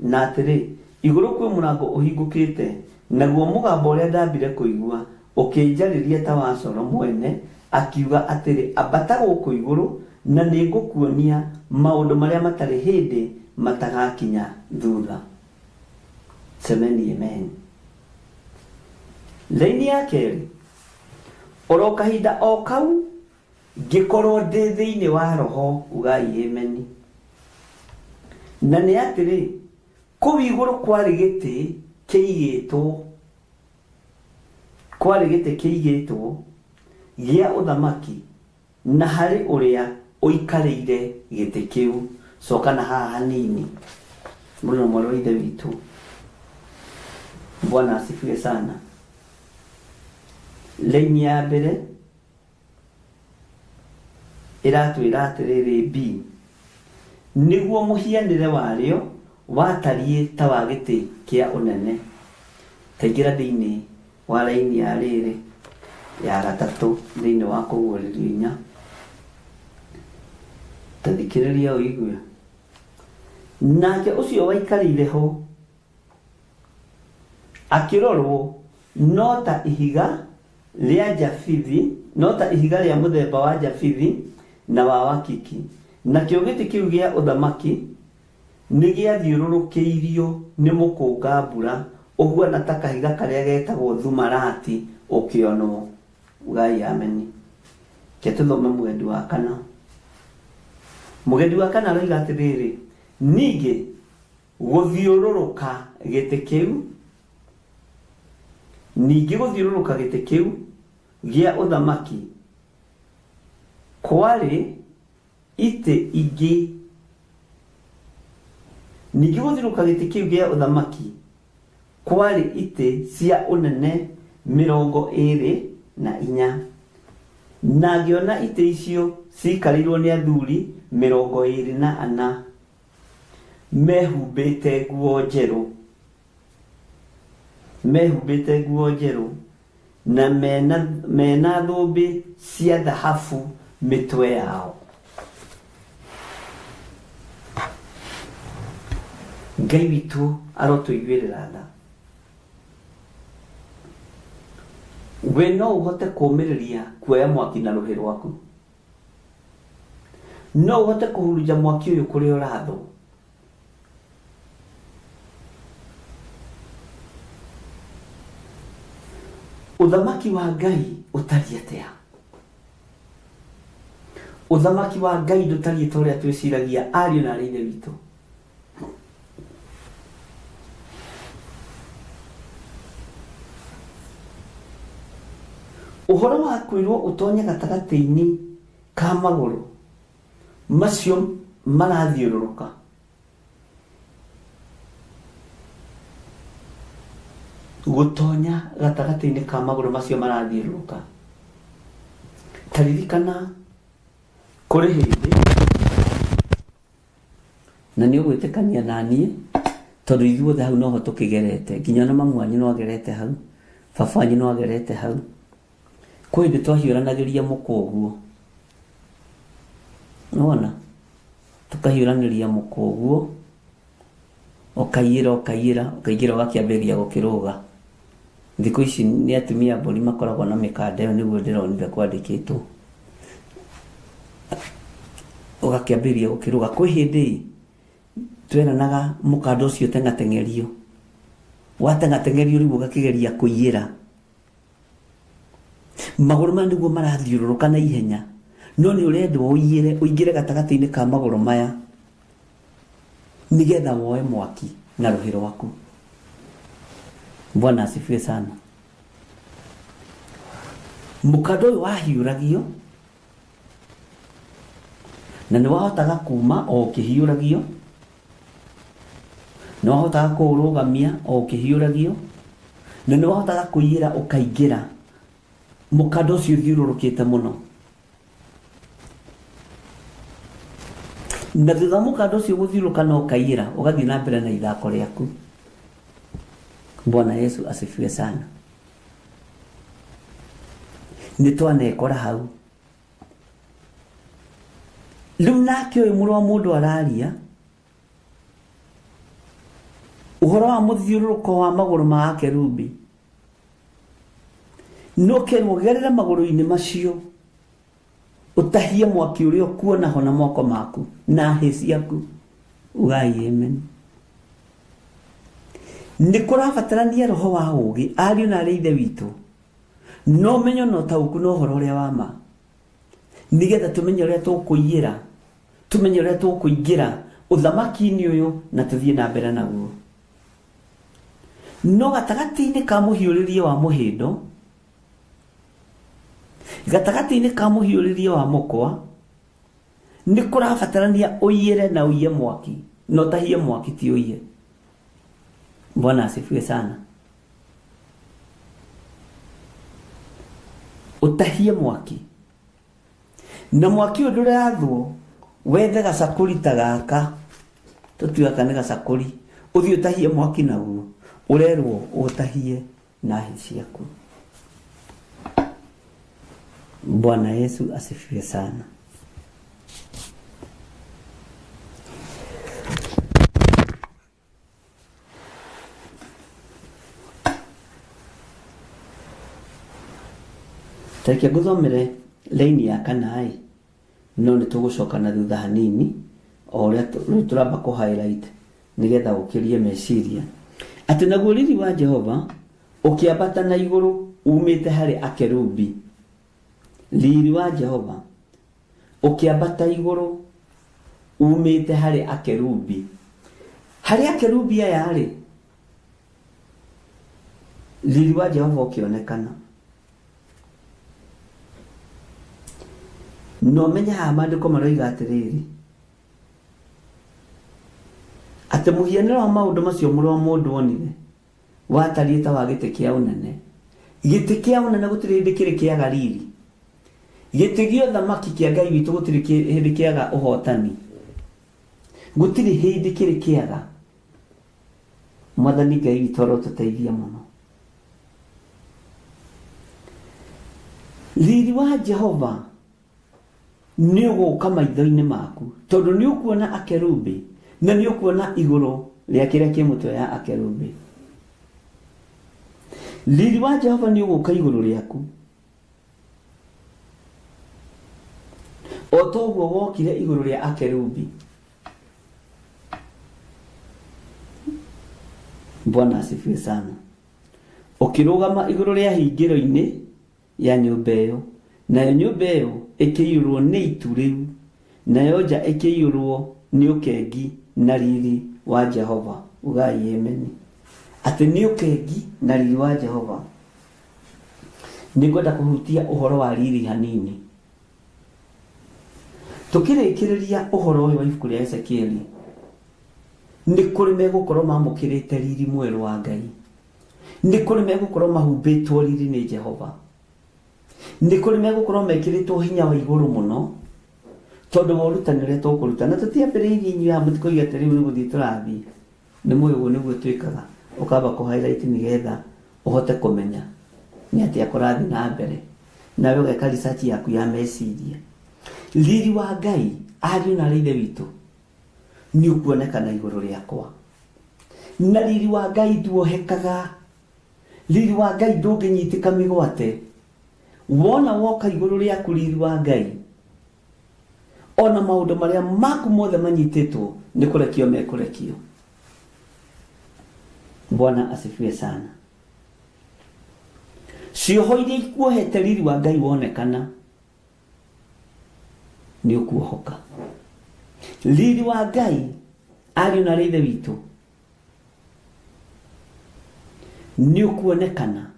Na atĩrĩ, igũrũ kwĩ mũrango ũhingũkĩte, naguo mũgambo ũrĩa ndambire kũigua ũkĩnjarĩria ta wa coro mwene, akiuga atĩrĩ, Ambata gũkũ igũrũ, na nĩngũkuonia maũndũ marĩa matarĩ hĩndĩ matagakinya thutha. Semeni amen. Laini ya kerĩ, oro kahinda o kau ngĩkorwo ndĩ thĩinĩ wa Roho, ugai ameni. Na nĩ atĩrĩ, kũu igũrũ kwarĩ gĩtĩ kĩigĩtwo, kwarĩ gĩtĩ kĩigĩtwo gĩa ũthamaki, na harĩ ũrĩa ũikarĩire gĩtĩ kĩu. Coka na haha hanini, mũrũ na mwarĩ wa Ithe witũ. Bwana asifiwe sana. Laini ya mbere ĩratwĩra atĩrĩrĩ B, nĩguo mũhianĩre warĩo watariĩ ta wa gĩtĩ kĩa ũnene. Taingĩra thĩinĩ wa raini ya rĩrĩ ya gatatũ thĩinĩ wa kũguũrĩrio inya. Ta thikĩrĩria ũigue. Nake ũcio waikarĩire ho Akĩrorwo no ta ihiga rĩa jabithi, no ta ihiga rĩa mũthemba wa jabithi na wa wakiki, nakĩo gĩtĩ kĩu gĩa ũthamaki nĩgĩathiũrũrũkĩirio nĩ mũkũnga-mbura ũhuana ta kahiga karĩa getagwo thumarati ũkĩonwo. Ugai ameni. Reke tũthome mũgendi wa kana. Mũgendi wa kana aroiga atĩrĩrĩ, ningĩ Gũthiũrũrũka gĩtĩ kĩu, ningĩ gũthiũrũrũka gĩtĩ kĩu gĩa ũthamaki kwarĩ itĩ ingĩ ningĩ gũthiũrũrũka gĩtĩ kĩu gĩa ũthamaki kwarĩ itĩ cia ũnene mĩrongo ĩĩrĩ na inya na ngĩona itĩ icio ciikarĩirwo nĩ athuri mĩrongo ĩĩrĩ na ana mehumbĩte nguo njerũ mehumbĩte nguo njerũ na mena, mena thũmbĩ cia thahabu mĩtwe yao. Ngai witũ arotũiguĩrĩra tha. We no ũhote kũũmĩrĩria kuoya mwaki na rũhĩ rwaku? No ũhote kũhurunja mwaki ũyũ kũrĩa ũrathwo? Ũthamaki wa Ngai ũtariĩ atĩa? Ũthamaki wa Ngai ndũtariĩ ta ũrĩa twĩciragia ariũ na arĩ ithe witũ. Ũhoro wa kwĩrwo ũtonye gatagatĩ-inĩ ka magũrũ macio marathiũrũrũka gũtonya gatagatĩ-inĩ ka magũrũ macio marathiũrũrũka. Ta ririkana kũrĩ hĩndĩ na nĩ ũgwĩtĩkania na niĩ tondũ ithuothe hau noho tũkĩgerete nginya ona mamu wanyu no agerete hau baba wanyu no agerete hau kwĩ hĩndĩ twahiũranagĩria mũkwa ũguo nĩwona tũkahiũranĩria mũkwa ũguo ũkaiyĩra ũkaiyĩra ũkaingĩra ũgakĩambĩrĩria gũkĩrũga thikũ ici nĩ atumia mbũri makoragwo na mĩkanda ĩyo nĩguo ndĩronire kwandĩkĩtwo ũgakĩambĩrĩria gũkĩrũga kwĩ hĩndĩ tweranaga mũkanda ũcio ũteng'ateng'erio wateng'ateng'erio rĩu ũgakĩgeria kũiyĩra magũrũ maya nĩguo marathiũrũrũka na ihenya no nĩ ũrendwo ũiyĩre ũingĩre gatagatĩ-inĩ ka magũrũ maya nĩgetha woe mwaki na rũhĩ rwaku. Bwana asifiwe sana. Mũkanda ũyũ wahiũragio na nĩ wahotaga kuma o ũkĩhiũragio, nĩ wahotaga kũũrũgamia o ũkĩhiũragio, na nĩ wahotaga kũiyĩra ũkaingĩra mũkanda ũcio ũthiũrũrũkĩte mũno. Na thutha wa mũkanda ũcio gũthiũrũrũka na ũkaiyĩra ũgathiĩ na mbere na ithako rĩaku. Bwana Yesu asifiwe sana. Nĩ twanekora hau. Rĩu nake ũyũ mũrũ wa mũndũ araria ũhoro wa mũthiũrũrũko wa magũrũ ma akerubi. No kerwo gerera magũrũ-inĩ macio ũtahie mwaki ũrĩa ũkuona ho na moko maku na hĩ ciaku. Ugai amen. Nĩ kũrabatarania roho wa ũũgĩ ariũ na arĩ ithe witũ na ũmenyo na ũtaũku na ũhoro ũrĩa wa ma nĩgetha tũmenye ũrĩa tũkũiyĩra tũmenye ũrĩa tũkũingĩra ũthamaki-inĩ ũyũ na tũthiĩ na mbere naguo. No gatagatĩ-inĩ ka mũhiũrĩrie wa mũhĩndo, gatagatĩ-inĩ ka mũhiũrĩrie wa mũkwa, nĩ kũrabatarania ũiyĩre na ũiye mwaki, na ũtahie mwaki ti ũiye. Bwana asifiwe sana. Ũtahie mwaki. Na mwaki ũyũ ndũrathwo, wethe gacakũri ta gaka, tũtue gaka nĩ gacakũri, ũthiĩ ũtahie mwaki naguo, ũrerwo ũtahie na hĩ ciaku. Bwana Yesu asifiwe sana. Ta reke ngũthomere raini ya kana ĩ, no nĩ tũgũcoka na thutha hanini o ũrĩa rĩu tũramba kũ highlight nĩgetha ũkĩrie meciria. Atĩ naguo riri wa Jehova ũkĩambata na igũrũ umĩte harĩ akerubi. Riri wa Jehova ũkĩambata igũrũ umĩte harĩ akerubi. Harĩ akerubi aya-rĩ, riri wa Jehova ũkĩonekana. Na ũmenye haha maandĩko maroiga atĩrĩrĩ, atĩ mũhianĩre wa maũndũ macio mũrũ wa mũndũ onire watariĩ ta wa gĩtĩ kĩa ũnene. Gĩtĩ kĩa ũnene gũtirĩ hĩndĩ kĩrĩ kĩaga riri. Gĩtĩ gĩa ũthamaki kĩa Ngai witũ gũtirĩ hĩndĩ kĩaga ũhotani. Gũtirĩ hĩndĩ kĩrĩ kĩaga. Mwathani Ngai witũ arotũteithia mũno. Riri wa Jehova nĩ ũgũka maitho-inĩ maku, tondũ nĩ ũkuona akerubi na nĩ ũkuona igũrũ rĩa kĩrĩa kĩ mũtwe ya akerubi. Riri wa Jehova nĩ ũgũka igũrũ rĩaku o toguo wokire igũrũ rĩa akerubi. Bwana asifiwe sana. Ũkĩrũgama igũrũ rĩa hingĩro-inĩ ya nyũmba ĩyo, nayo nyũmba ĩyo ĩkĩiyũrwo nĩ itu rĩu, nayo nja ĩkĩiyũrwo nĩ ũkengi na riri wa Jehova. Ugai ameni. Atĩ nĩ ũkengi na riri wa Jehova. Nĩngwenda kũhutia ũhoro wa riri hanini. Tũkĩrĩkĩrĩria ũhoro ũyũ wa ibuku rĩa Ezekieli, nĩ kũrĩ megũkorwo mamũkĩrĩte riri mwerũ wa Ngai. Nĩ kũrĩ megũkorwo mahumbĩtwo riri nĩ Jehova. Nĩ kũrĩ megũkorwo mekĩrĩtwo hinya wa igũrũ mũno tondũ wa ũrutani ũrĩa tũkũruta. Na tũtiambĩrĩirie inyuĩ haha mũtikoige atĩ rĩu nĩ gũthiĩ tũrathiĩ. Nĩ mũĩ ũguo nĩguo twĩkaga, ũkamba kũ highlight nĩgetha ũhote kũmenya nĩ atĩa kũrathiĩ na mbere. Nawe ũgeka research yaku ya meciria. Riri wa Ngai, ariũ na aarĩ a Ithe witũ, nĩ ũkuonekana igũrũ rĩakwa. Na riri wa Ngai nduohekaga. Riri wa Ngai ndũngĩnyitĩka mĩgwate. Wona woka igũrũ rĩaku riri wa Ngai, ona maũndũ marĩa maku mothe manyitĩtwo nĩ kũrekio mekũrekio. Bwana asifiwe sana. Cioho iria ikuohete riri wa Ngai wonekana nĩ ũkuohoka. Riri wa Ngai, ariũ na aarĩ a Ithe witũ, nĩ ũkuonekana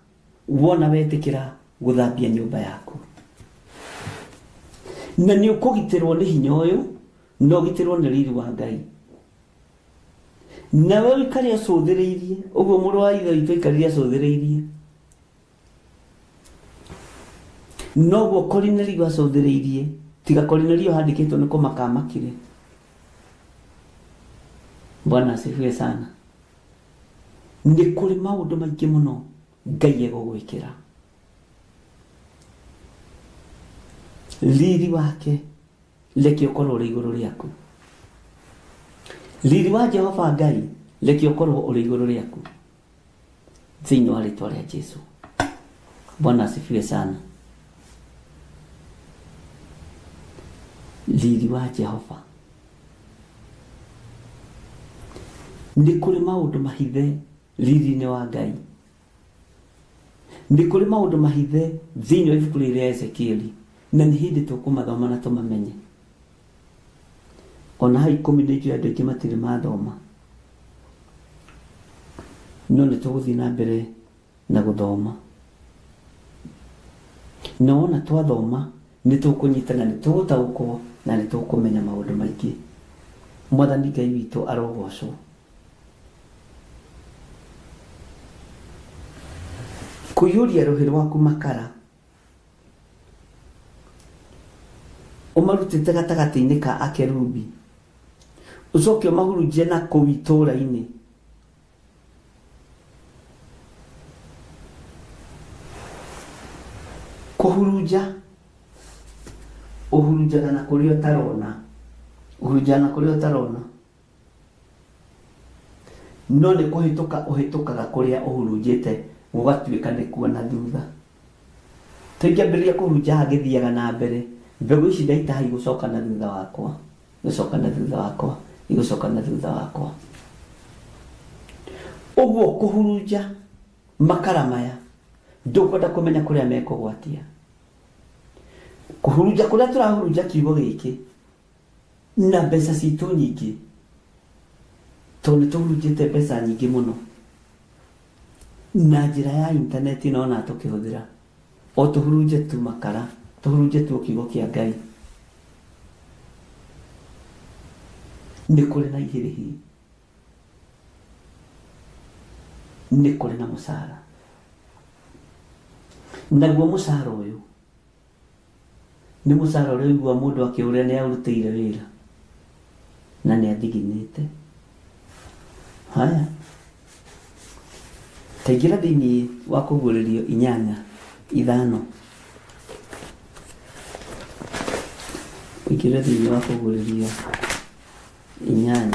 wona wetĩkĩra gũthambia nyũmba yaku. Na nĩ ũkũgitĩrwo nĩ hinya ũyũ, na ũgitĩrwo nĩ riri wa Ngai. Nawe ũikare ũcũthĩrĩirie, ũguo mũrũ wa Ithe witũ aikarire acũthĩrĩirie. Noguo Korinelio acũthĩrĩirie, tiga Korinelio handĩkĩtwo nĩ kũmaka amakire. Bwana asifiwe sana. Nĩ kũrĩ maũndũ maingĩ mũno Ngai egũgwĩkĩra. Riri wake reke ũkorwo ũrĩ igũrũ rĩaku. Riri wa Jehova Ngai reke ũkorwo ũrĩ igũrũ rĩaku. Thĩinĩ wa rĩtwa rĩa Jesu. Bwana asifiwe sana. Riri wa Jehova. Nĩ kũrĩ maũndũ mahithe riri-inĩ wa Ngai. Nĩ kũrĩ maũndũ mahithe thĩinĩ wa ibuku rĩrĩ rĩa Ezekieli, na nĩ hĩndĩ tũkũmathoma na tũmamenye. Ona ha ikũmi nĩ njũĩ andũ aingĩ matirĩ mathoma, no nĩ tũgũthiĩ na mbere na gũthoma. Na wona twathoma nĩ tũkũnyita na nĩ tũgũtaũkwo na nĩ tũkũmenya maũndũ maingĩ. Mwathani Ngai witũ arogocwo. Kũiyũria rũhĩ rwaku makara ũmarutĩte gatagatĩ-inĩ ka akerubi, ũcoke ũmahurunjie na kũu itũũra-inĩ. Kũhurunja, ũhurunjaga na kũrĩa ũtarona, ũhurunjaga na kũrĩa ũtarona. No nĩ kũhĩtũka ũhĩtũkaga kũrĩa ũhurunjĩte gũgatuĩka nĩ kuo na thutha. Tũingĩambĩrĩria kũhurunja haha ngĩthiaga na mbere, mbegũ ici ndaita haha igũcoka na thutha wakwa, igũcoka na thutha wakwa, igũcoka na thutha wakwa. Ũguo kũhurunja makara maya, ndũkwenda kũmenya kũrĩa mekũgwatia. Kũhurunja kũrĩa tũrahurunja kiugo gĩkĩ, na mbeca citũ nyingĩ, tondũ nĩ tũhurunjĩte mbeca nyingĩ mũno na njĩra ya intaneti ĩno ona tũkĩhũthĩra, o tũhurunje tu makara, tũhurunje tu kiugo kĩa Ngai. Nĩ kũrĩ na irĩhi, nĩ kũrĩ na mũcara. Naguo mũcara ũyũ nĩ mũcara ũrĩa ũigua mũndũ akĩũria nĩ aũrutĩire wĩra na nĩ athiginĩte. Haya, taingĩra thĩinĩ wa kũguũrĩrio 8:5. Ũingĩre thĩinĩ wa kũguũrĩrio 8.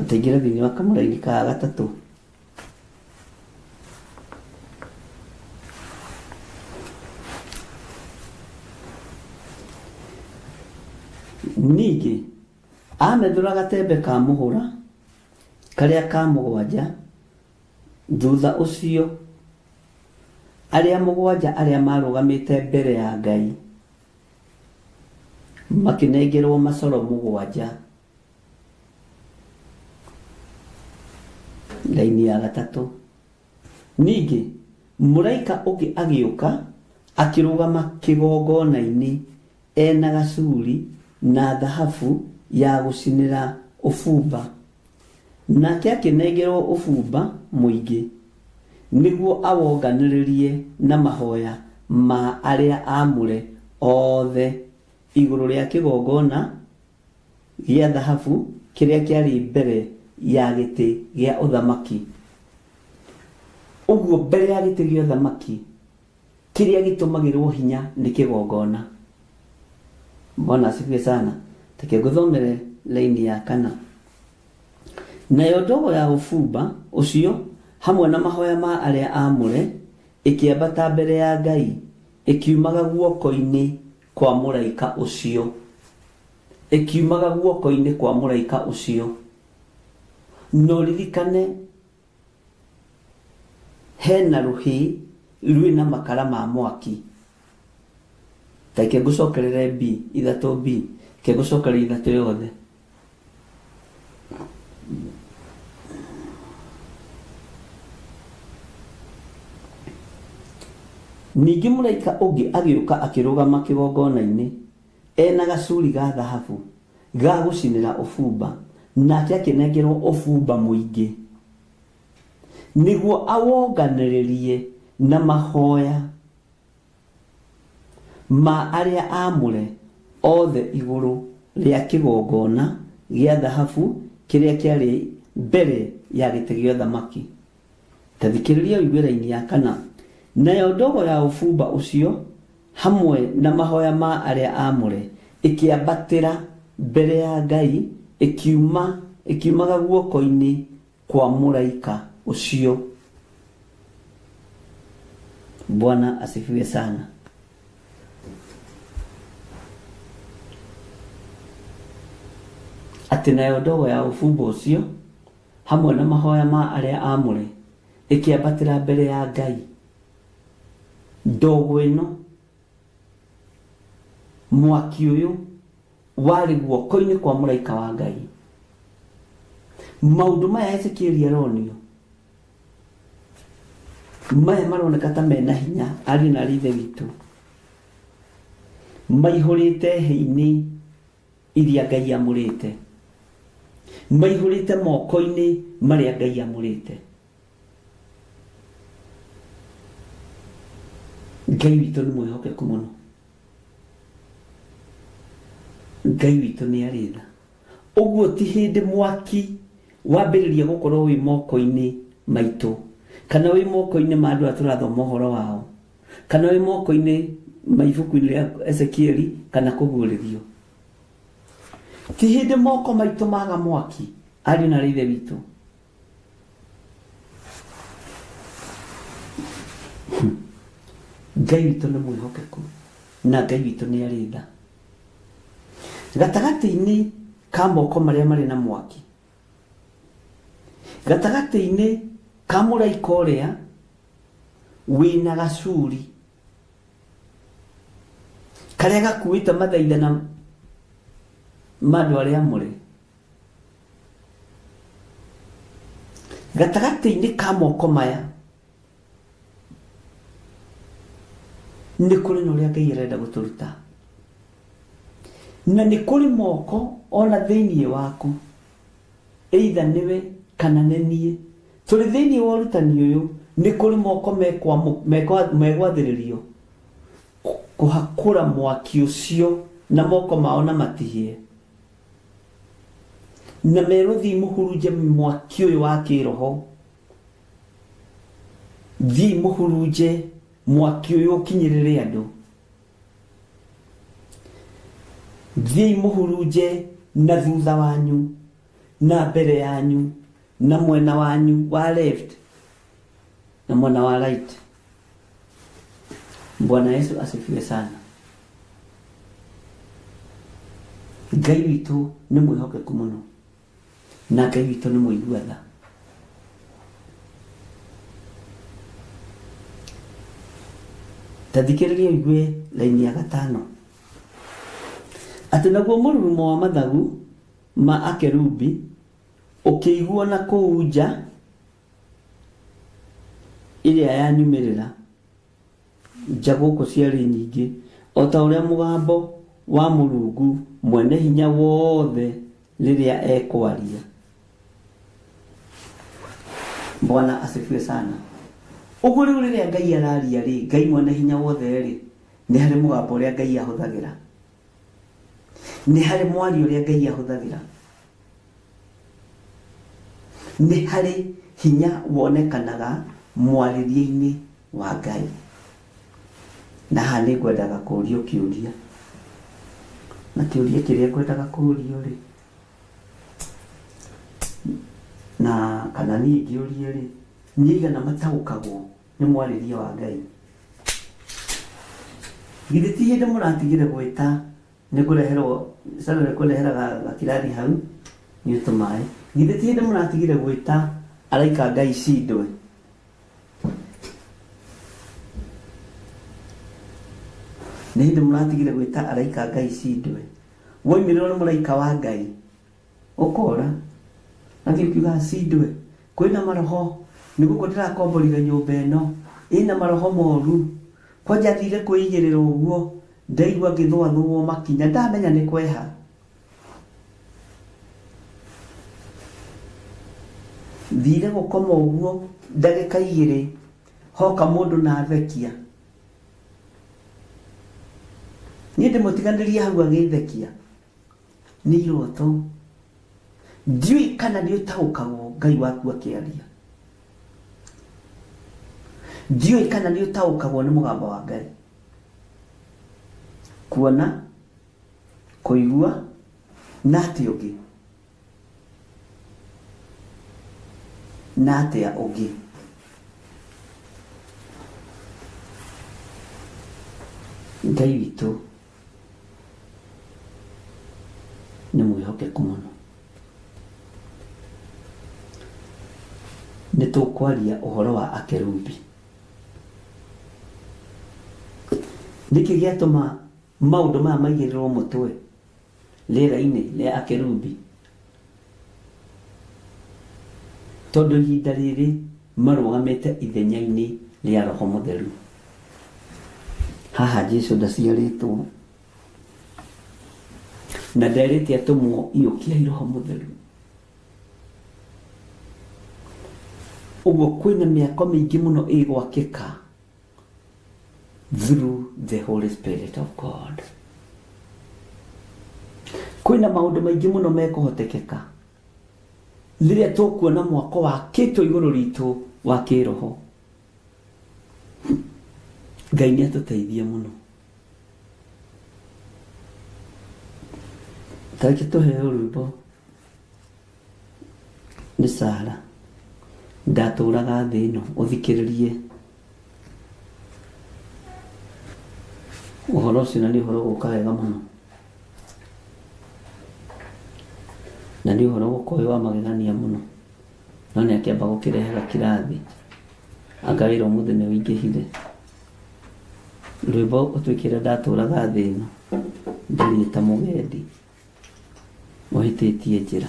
Taingĩra thĩinĩ wa kamũraini ka gatatũ. Ningĩ amethũra gatembe ka mũhũra karĩa ka mũgwanja, thutha ũcio arĩa mũgwanja arĩa marũgamĩte mbere ya Ngai makĩnengerwo macoro mũgwanja. Raini ya gatatũ. Ningĩ mũraika ũngĩ agĩũka akĩrũgama kĩgongona-inĩ ena gacuri na thahabu ya gũcinĩra ũbumba, nake akĩnengerwo ũbumba mũingĩ nĩguo awonganĩrĩrie na mahoya ma arĩa aamũre othe igũrũ rĩa kĩgongona gĩa thahabu kĩrĩa kĩarĩ mbere ya gĩtĩ gĩa ũthamaki. Ũguo mbere ya gĩtĩ gĩa ũthamaki kĩrĩa gĩtũmagĩrwo hinya nĩ kĩgongona. Bwana asifiwe sana. Reke ngũthomere laini ya kana. Nayo ndogo ya ũbumba ũcio hamwe na mahoya ma arĩa aamũre ĩkĩambata mbere ya Ngai ĩkiumaga guoko-inĩ kwa mũraika ũcio. Ĩkiumaga guoko-inĩ kwa mũraika ũcio. No ririkane hena rũhĩ rwĩna makara ma mwaki. Reke ngũcokerere B, ithatũ B. Reke ngũcokerere ithatũ yothe. Ningĩ mũraika ũngĩ agĩũka akĩrũgama kĩgongona-inĩ ena gacuri ga thahabu ga gũcinĩra ũbumba, nake akĩnengerwo ũbumba mũingĩ nĩguo awonganĩrĩrie na mahoya ma arĩa aamũre othe igũrũ rĩa kĩgongona gĩa thahabu kĩrĩa kĩarĩ mbere ya gĩtĩ gĩa ũthamaki. Ta thikĩrĩria ũigue raini ya kana. Nayo ndogo ya ũbumba ũcio hamwe na mahoya ma arĩa aamũre ĩkĩambatĩra mbere ya Ngai ĩkiuma ĩkiumaga guoko-inĩ kwa mũraika ũcio. Bwana asifiwe sana. Atĩ nayo ndogo ya ũbumba ũcio hamwe na mahoya ma arĩa aamũre ĩkĩambatĩra mbere ya Ngai. Ndogo ĩno, mwaki ũyũ warĩ guoko-inĩ kwa mũraika wa Ngai. Maũndũ maya Ezekieli aronio maya maroneka ta mena hinya ariũ na arĩ ithe witũ, maihũrĩte hĩ-inĩ iria Ngai amũrĩte, maihũrĩte moko-inĩ marĩa Ngai amũrĩte. Ngai witũ nĩ mwĩhokeku mũno. Ngai witũ nĩ arĩ tha. Ũguo ti hĩndĩ mwaki wambĩrĩria gũkorwo wĩ moko-inĩ maitũ kana wĩ moko-inĩ ma andũ arĩa tũrathoma ũhoro wao kana wĩ moko-inĩ ma ibuku-inĩ rĩa Ezekieli kana kũguũrĩrio. Ti hĩndĩ moko maitũ maga mwaki, ariũ na arĩ ithe witũ. Ngai witũ nĩ mwĩhokeku na Ngai witũ nĩ arĩ tha. Gatagatĩ-inĩ ka moko marĩa marĩ na mwaki, gatagatĩ-inĩ ka mũraika ũrĩa wĩna gacuri karĩa gakuĩte mathaithana ma andũ arĩa amũre, gatagatĩ-inĩ ka moko maya Nĩ kũrĩ na ũrĩa Ngai arenda gũtũruta. Na nĩ kũrĩ moko ona thĩinĩ waku, either nĩwe kana nĩ niĩ. Tũrĩ thĩinĩ wa ũrutani ũyũ, nĩ kũrĩ moko megwathĩrĩrio kũhakũra mwaki ũcio na moko mao na matihie. Na merwo thiĩ mũhurunje mwaki ũyũ wa kĩroho. Thiĩ mũhurunje mwaki ũyũ ũkinyĩrĩre andũ. Thiĩ mũhurunje na thutha wanyu, na mbere yanyu, na mwena wanyu wa left, na mwena wa right. Bwana Yesu asifiwe sana. Ngai witũ nĩ mwĩhokeku mũno, na Ngai witũ nĩ mũigua tha. Ta thikĩrĩria ũigue raini ya gatano. Atĩ naguo mũrurumo wa mathagu ma akerubi ũkĩiguo na kũu nja ĩrĩa ya nyumĩrĩra, nja gũkũ ciarĩ nyingĩ, o ta ũrĩa mũgambo wa Mũrungu mwene hinya wothe rĩrĩa ekwaria. Bwana asifiwe sana. Ũguo rĩu rĩrĩa Ngai araria rĩ, Ngai mwene hinya wothe rĩ, nĩ harĩ mũgambo ũrĩa Ngai ahũthagĩra. Nĩ harĩ mwario ũrĩa Ngai ahũthagĩra. Nĩ harĩ hinya wonekanaga mwarĩrie-inĩ wa Ngai. Na haha nĩ ngwendaga kũũrio kĩũria. Na kĩũria kĩrĩa ngwendaga kũũrio rĩ, na kana niĩ ngĩũrie rĩ, nĩ aigana mataũkagwo nĩ mwarĩrie wa Ngai? Githĩ ti hĩndĩ mũratigire gwĩta nĩ kũreherwo Sarah nĩ kũrehera gakirathi hau nyue tũmaĩ. Githĩ ti hĩndĩ mũratigire gwĩta araika Ngai cindwe? Nĩ hĩndĩ mũratigire gwĩta araika Ngai cindwe. Woimĩrĩrwo nĩ mũraika wa Ngai ũkora athiĩ ũkiuga cindwe kwĩna maroho nĩ gũkũ ndĩrakomborire nyũmba ĩno ĩna maroho moru kwanja thire kwĩigĩrĩra ũguo ndaigua ngĩthũathũo makinya ndamenya nĩ kweha. Thire gũkoma ũguo ndagĩka igĩrĩ hoka mũndũ na athekia. Niĩ ndĩmũtiganĩrie hau agĩthekia. Nĩ iroto. Ndiũĩ kana nĩ ũtaũkagwo Ngai waku akĩaria. Ndiũĩ kana nĩ ũtaũkagwo nĩ mũgambo wa Ngai. Kuona, kũigua, na atĩa ũngĩ? Na atĩa ũngĩ? Ngai witũ nĩ mwĩhokeku mũno. Nĩ tũkwaria ũhoro wa akerubi. Nĩkĩ gĩatũma maũndũ maya maigĩrĩrwo mũtwe rĩera-inĩ rĩa akerubi? Tondũ ihinda rĩrĩ marũgamĩte ithenya-inĩ rĩa Roho Mũtheru. Haha Jesu ndaciarĩtwo na nderĩte atũmwo iyũkiai Roho Mũtheru. Ũguo kwĩna mĩako mĩingĩ mũno ĩgwakĩka through the Holy Spirit of God. Kwĩna maũndũ maingĩ mũno mekũhotekeka rĩrĩa tũkuona mwako wakĩtwo igũrũ ritũ wa kĩroho. Ngai nĩ atũteithie mũno. Tareke tũheo rwĩmbo nĩ Sara ndatũraga thĩ ĩno ũthikĩrĩrie ũhoro ũcio na nĩ ũhoro ũgũka wega mũno na nĩ ũhoro ũgũka wĩ wa magegania mũno no nĩ akĩamba gũkĩrehe kirathi anga wĩra ũmũthĩ nĩ ũingĩhire. Rwĩmbo ũtwĩkĩre ndatũraga thĩ ĩno ndariĩ ta mũgendi ũhĩtĩtie njĩra.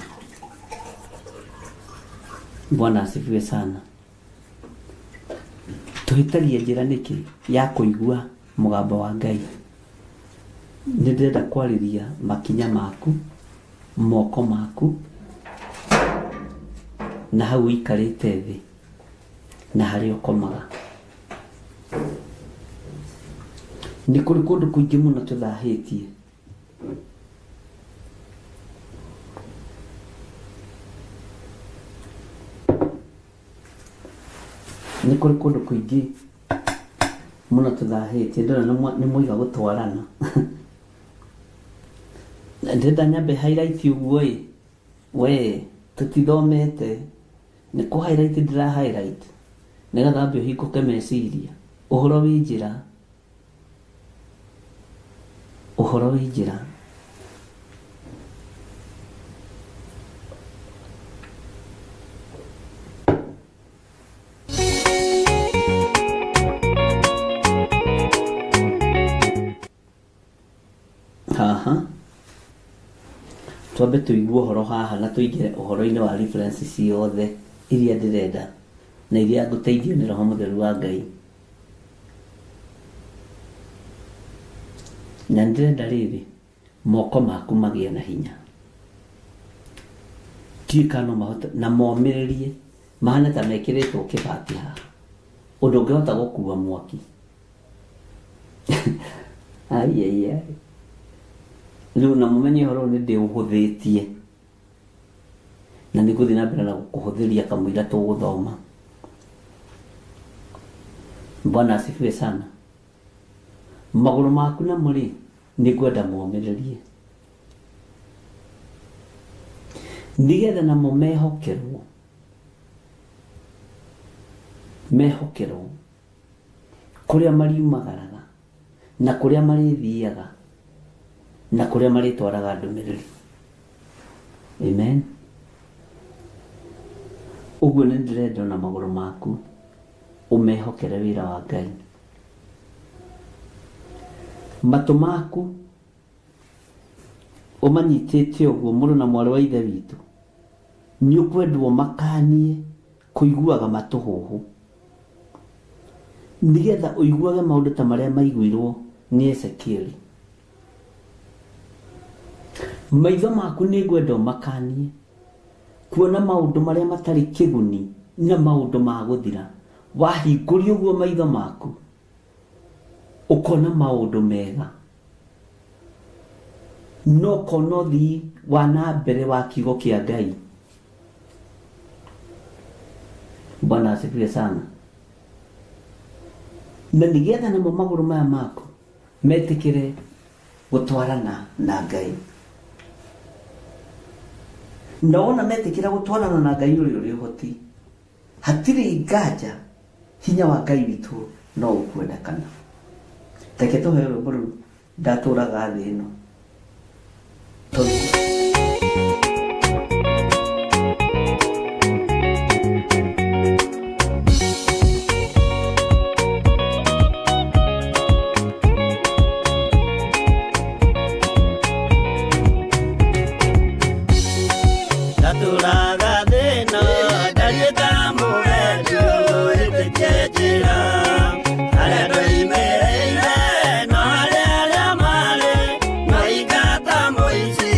Bwana asifiwe sana. Tũhĩtagia njĩra nĩkĩ ya kũigua Mũgambo wa Ngai. Nĩ ndĩrenda kwarĩria makinya maku, moko maku, na hau ũikarĩte thĩ, na harĩa ũkomaga. Nĩ kũrĩ kũndũ kũingĩ mũno tũthahĩtie. Nĩ kũrĩ kũndũ kũingĩ mũno tũthahĩtie. Ndĩrona nĩ mwaiga gũtwarana. Ndĩrenda nyambe highlight ũguo ĩ, we tũtithomete, nĩ kũ highlight ndĩra highlight nĩgetha wambe ũhingũke meciria. Ũhoro wĩ njĩra, ũhoro wĩ njĩra. Haha twambe tũigue ũhoro haha na tũingĩre ũhoro-inĩ wa reference ciothe iria ndĩrenda na iria ngũteithio nĩ Roho Mũtheru wa Ngai. Na nĩndĩrenda rĩrĩ, moko maku magĩe na hinya. Ndiũĩ kana no mahote, na momĩrĩrie, mahane ta mekĩrĩtwo kĩbati haha, ũndũ ũngĩhota gũkua mwaki. Ai, ai, ai. Rĩu na mũmenye ũhoro ũyũ nĩ ndĩũhũthĩtie, na nĩ ngũthiĩ na mbere na gũkũhũthĩria kamũira tũgũthoma. Bwana asifiwe sana. Magũrũ maku namo rĩ, nĩ ngwenda momĩrĩrie, nĩgetha namo mehokerwo, mehokerwo kũrĩa mariumagaraga na kũrĩa marĩthiaga na kũrĩa marĩtwaraga ndũmĩrĩri. Amen. Ũguo nĩ ndĩrenda ona magũrũ maku ũmehokere wĩra wa Ngai. Matũ maku ũmanyitĩte ũguo mũrũ na mwarĩ wa ithe witũ, nĩ ũkwendwo makanie kũiguaga matũhũhũ, nĩgetha ũiguage maũndũ ta marĩa maiguirwo nĩ Ezekieli. Maitho maku nĩ ngwenda ũmakanie kuona maũndũ marĩa matarĩ kĩguni na maũndũ ma gũthira. Wahingũria ũguo maitho maku, ũkona maũndũ mega, no ũkona ũthii wa na mbere wa kiugo kĩa Ngai. Bwana asifiwe sana. Na nĩgetha namo magũrũ maya maku metĩkĩre gũtwarana na Ngai. Na wona metĩkĩra gũtwarana na Ngai ũrĩa ũrĩ ũhoti, hatirĩ nganja hinya wa Ngai witũ no ũkuonekana. Reke tũhe rwĩmbo rũu ndatũraga thĩ ĩno. Tũrũe. Ndatũraga thĩ ĩno ndariĩ ta mũgendi ũhĩtĩtie njĩra harĩa ndoimĩrĩire no harĩa arĩa marĩ maingata mũici.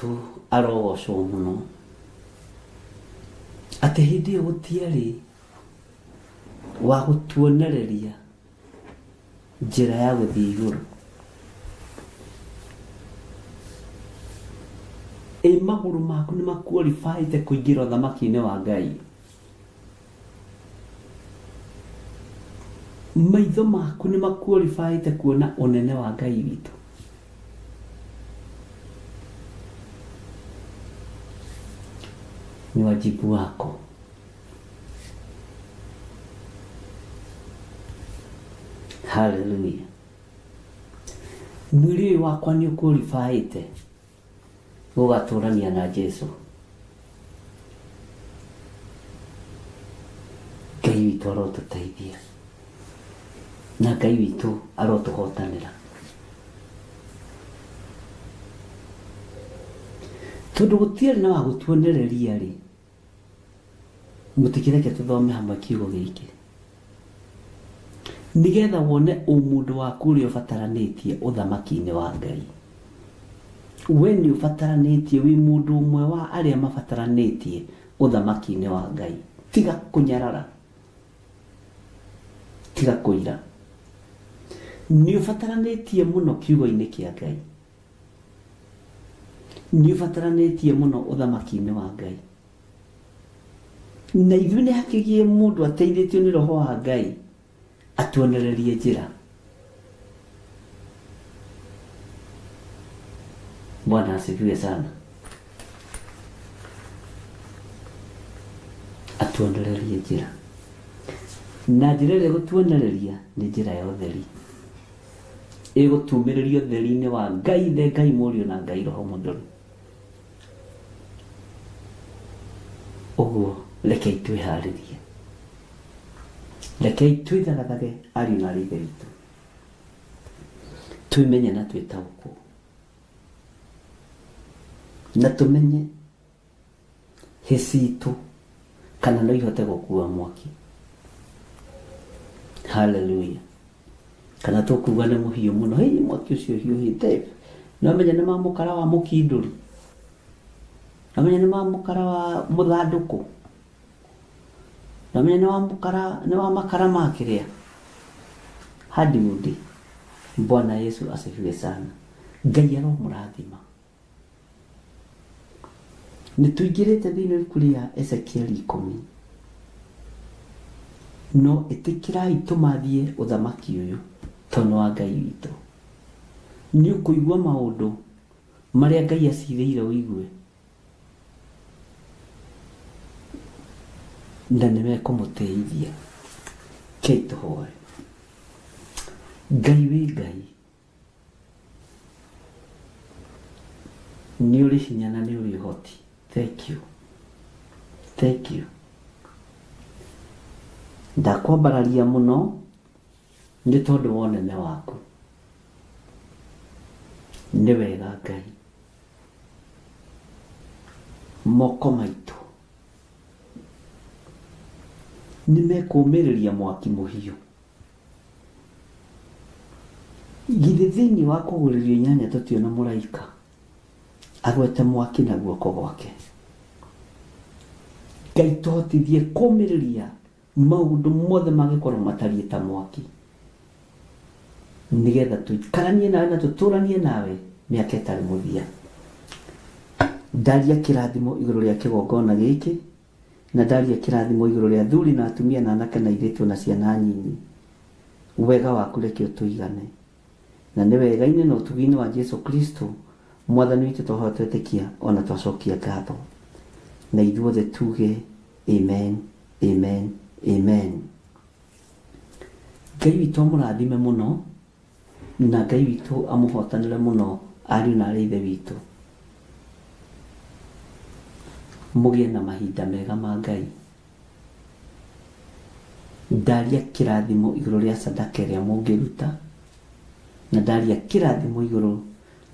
witũ arogocwo mũno atĩ hĩndĩ ĩyo gũtiarĩ wa gũtuonereria njĩra ya gũthiĩ igũrũ. Ĩ magũrũ maku nĩ makuorifaĩte kũingĩra ũthamaki-inĩ wa Ngai? Maitho maku nĩ makuorifaĩte kuona ũnene wa Ngai witũ? Ni wajibu wako. Haleluya. Mwĩrĩ ũyũ wakwa nĩ ũkuorifaĩte gũgatũrania na Jesu. Ngai witũ arotũteithia na Ngai witũ arotũhotanĩra. Tondũ gũtiarĩ na wa gũtuonereria rĩ, mũtikĩreke tũthome hamwe kiugo gĩkĩ nĩgetha wone ũmũndũ waku ũrĩa ũbataranĩtie ũthamaki-inĩ wa Ngai. We nĩ ũbataranĩtie, wĩ mũndũ ũmwe wa arĩa mabataranĩtie ũthamaki-inĩ wa Ngai. Tiga kũnyarara, tiga kũira. Nĩ ũbataranĩtie mũno kiugo-inĩ kĩa Ngai. Nĩ ũbataranĩtie mũno ũthamaki-inĩ wa Ngai. Na ithuĩ nĩ hakĩgĩe mũndũ ateithĩtio nĩ Roho wa Ngai atuonererie njĩra. Bwana asifiwe sana. Atuonererie njĩra. Na njĩra ĩrĩa ĩgũtuonereria nĩ njĩra ya ũtheri. Ĩgũtumĩrĩria ũtheri-inĩ wa Ngai Ithe, Ngai Mũriũ na Ngai Roho Mũtheru. Ũguo rekei twĩharĩrie. Rekei twĩthagathage ariũ na arĩ ithe witũ. Twĩmenye na twĩtaũkwo. Na tũmenye hĩ citũ kana no ihote gũkua mwaki. Haleluya. Kana tũkuga nĩ mũhiũ mũno, hĩ mwaki ũcio ũhiũhĩte. No menye nĩ ma mũkara wa mũkindũri. No menye nĩ ma mũkara wa mũthandũkũ. No menye nĩ wa mũkara, nĩ wa makara ma kĩrĩa. Hadi Bwana Yesu asifiwe sana. Ngai aromũrathima. Nĩ tũingĩrĩte thĩinĩ wa ibuku rĩa Ezekieli ikũmi. No ĩtĩkĩrai tũmathiĩ ũthamaki ũyũ tondũ nĩ wa Ngai witũ. Nĩ ũkũigua maũndũ marĩa Ngai acirĩire ũigue na nĩ mekũmũtĩithia. Kei tũhoe. Ngai wĩ Ngai. Nĩ ũrĩ hinya na nĩ ũrĩ ũhoti. Thank you. Thank you. Ndakwambararia mũno nĩ tondũ wa ũnene waku. Nĩ wega Ngai. Moko maitũ nĩ mekũmĩrĩria mwaki mũhiũ. Githĩ thĩinĩ wa kũgũrĩrio inyanya tũtiona mũraika agwete mwaki na guoko gwake. Ngai tũhotithie kũmĩrĩria maũndũ mothe mangĩkorwo matariĩ ta mwaki nĩgetha tũikaranie nawe na tũtũranie nawe mĩaka ĩtarĩ mũthia. Ndaria kĩrathimo igũrũ rĩa kĩgongona gĩkĩ na ndaria kĩrathimo igũrũ rĩa athuri na atumia na anake na airĩtu na ciana nyinyi. Wega waku reke ũtũigane. Na nĩ wega-inĩ na ũtugi-inĩ wa Jesu Kristo mwathani witũ twahoya twetĩkia ona twacokia ngatho. Na ithuothe tuge amen, amen, amen. Ngai witũ amũrathime mũno na Ngai witũ amũhotanĩre mũno ariũ na arĩ ithe witũ. Mũgĩe na mahinda mega ma Ngai. Ndaria kĩrathimo igũrũ rĩa sadaka ĩrĩa mũngĩruta na ndaria kĩrathimo igũrũ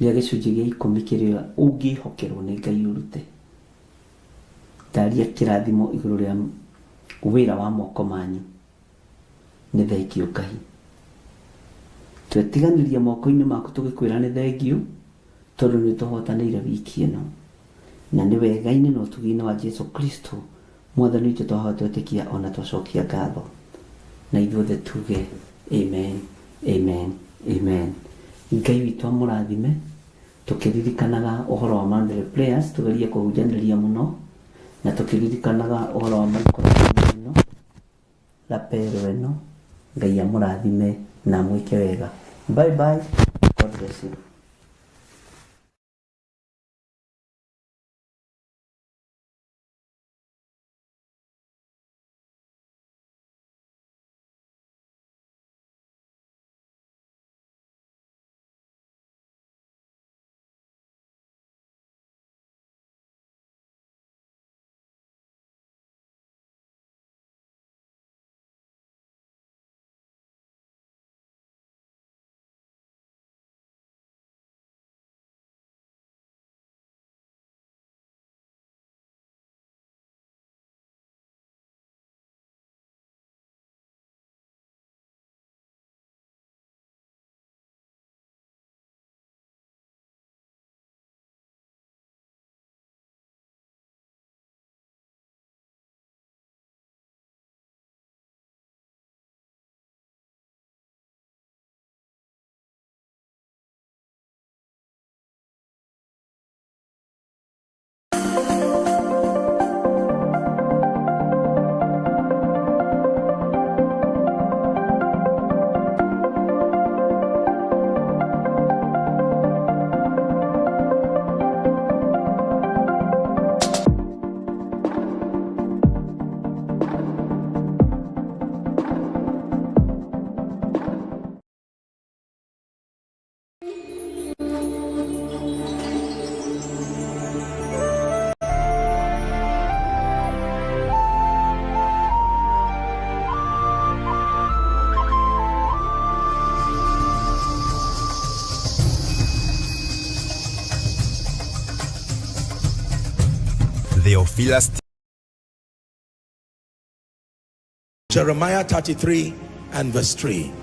rĩa gĩcunjĩ gĩa ikũmi kĩrĩa ũngĩhokerwo nĩ Ngai ũrute. Ndaria kĩrathimo igũrũ rĩa wĩra wa moko manyu. Nĩ thengio Ngai. Twetiganĩria moko-inĩ maku tũgĩkwĩra nĩ thengio tondũ nĩ tũhotanĩire wiki ĩno. Na nĩ wega-inĩ na ũtugi-inĩ wa Jesu Kristo mwathani witũ twahoya twetĩkia ona twacokia ngatho. Na ithuothe tuge amen, amen, amen. Ngai witũ amũrathime tũkĩririkanaga ũhoro wa monthly prayers, tũgerie kũhunjanĩria mũno na tũkĩririkanaga ũhoro wa microphone ĩno, lapel ĩno. Ngai amũrathime na amwĩke wega. Bye bye. God bless you. Theophilus Jeremiah 33 and verse 3.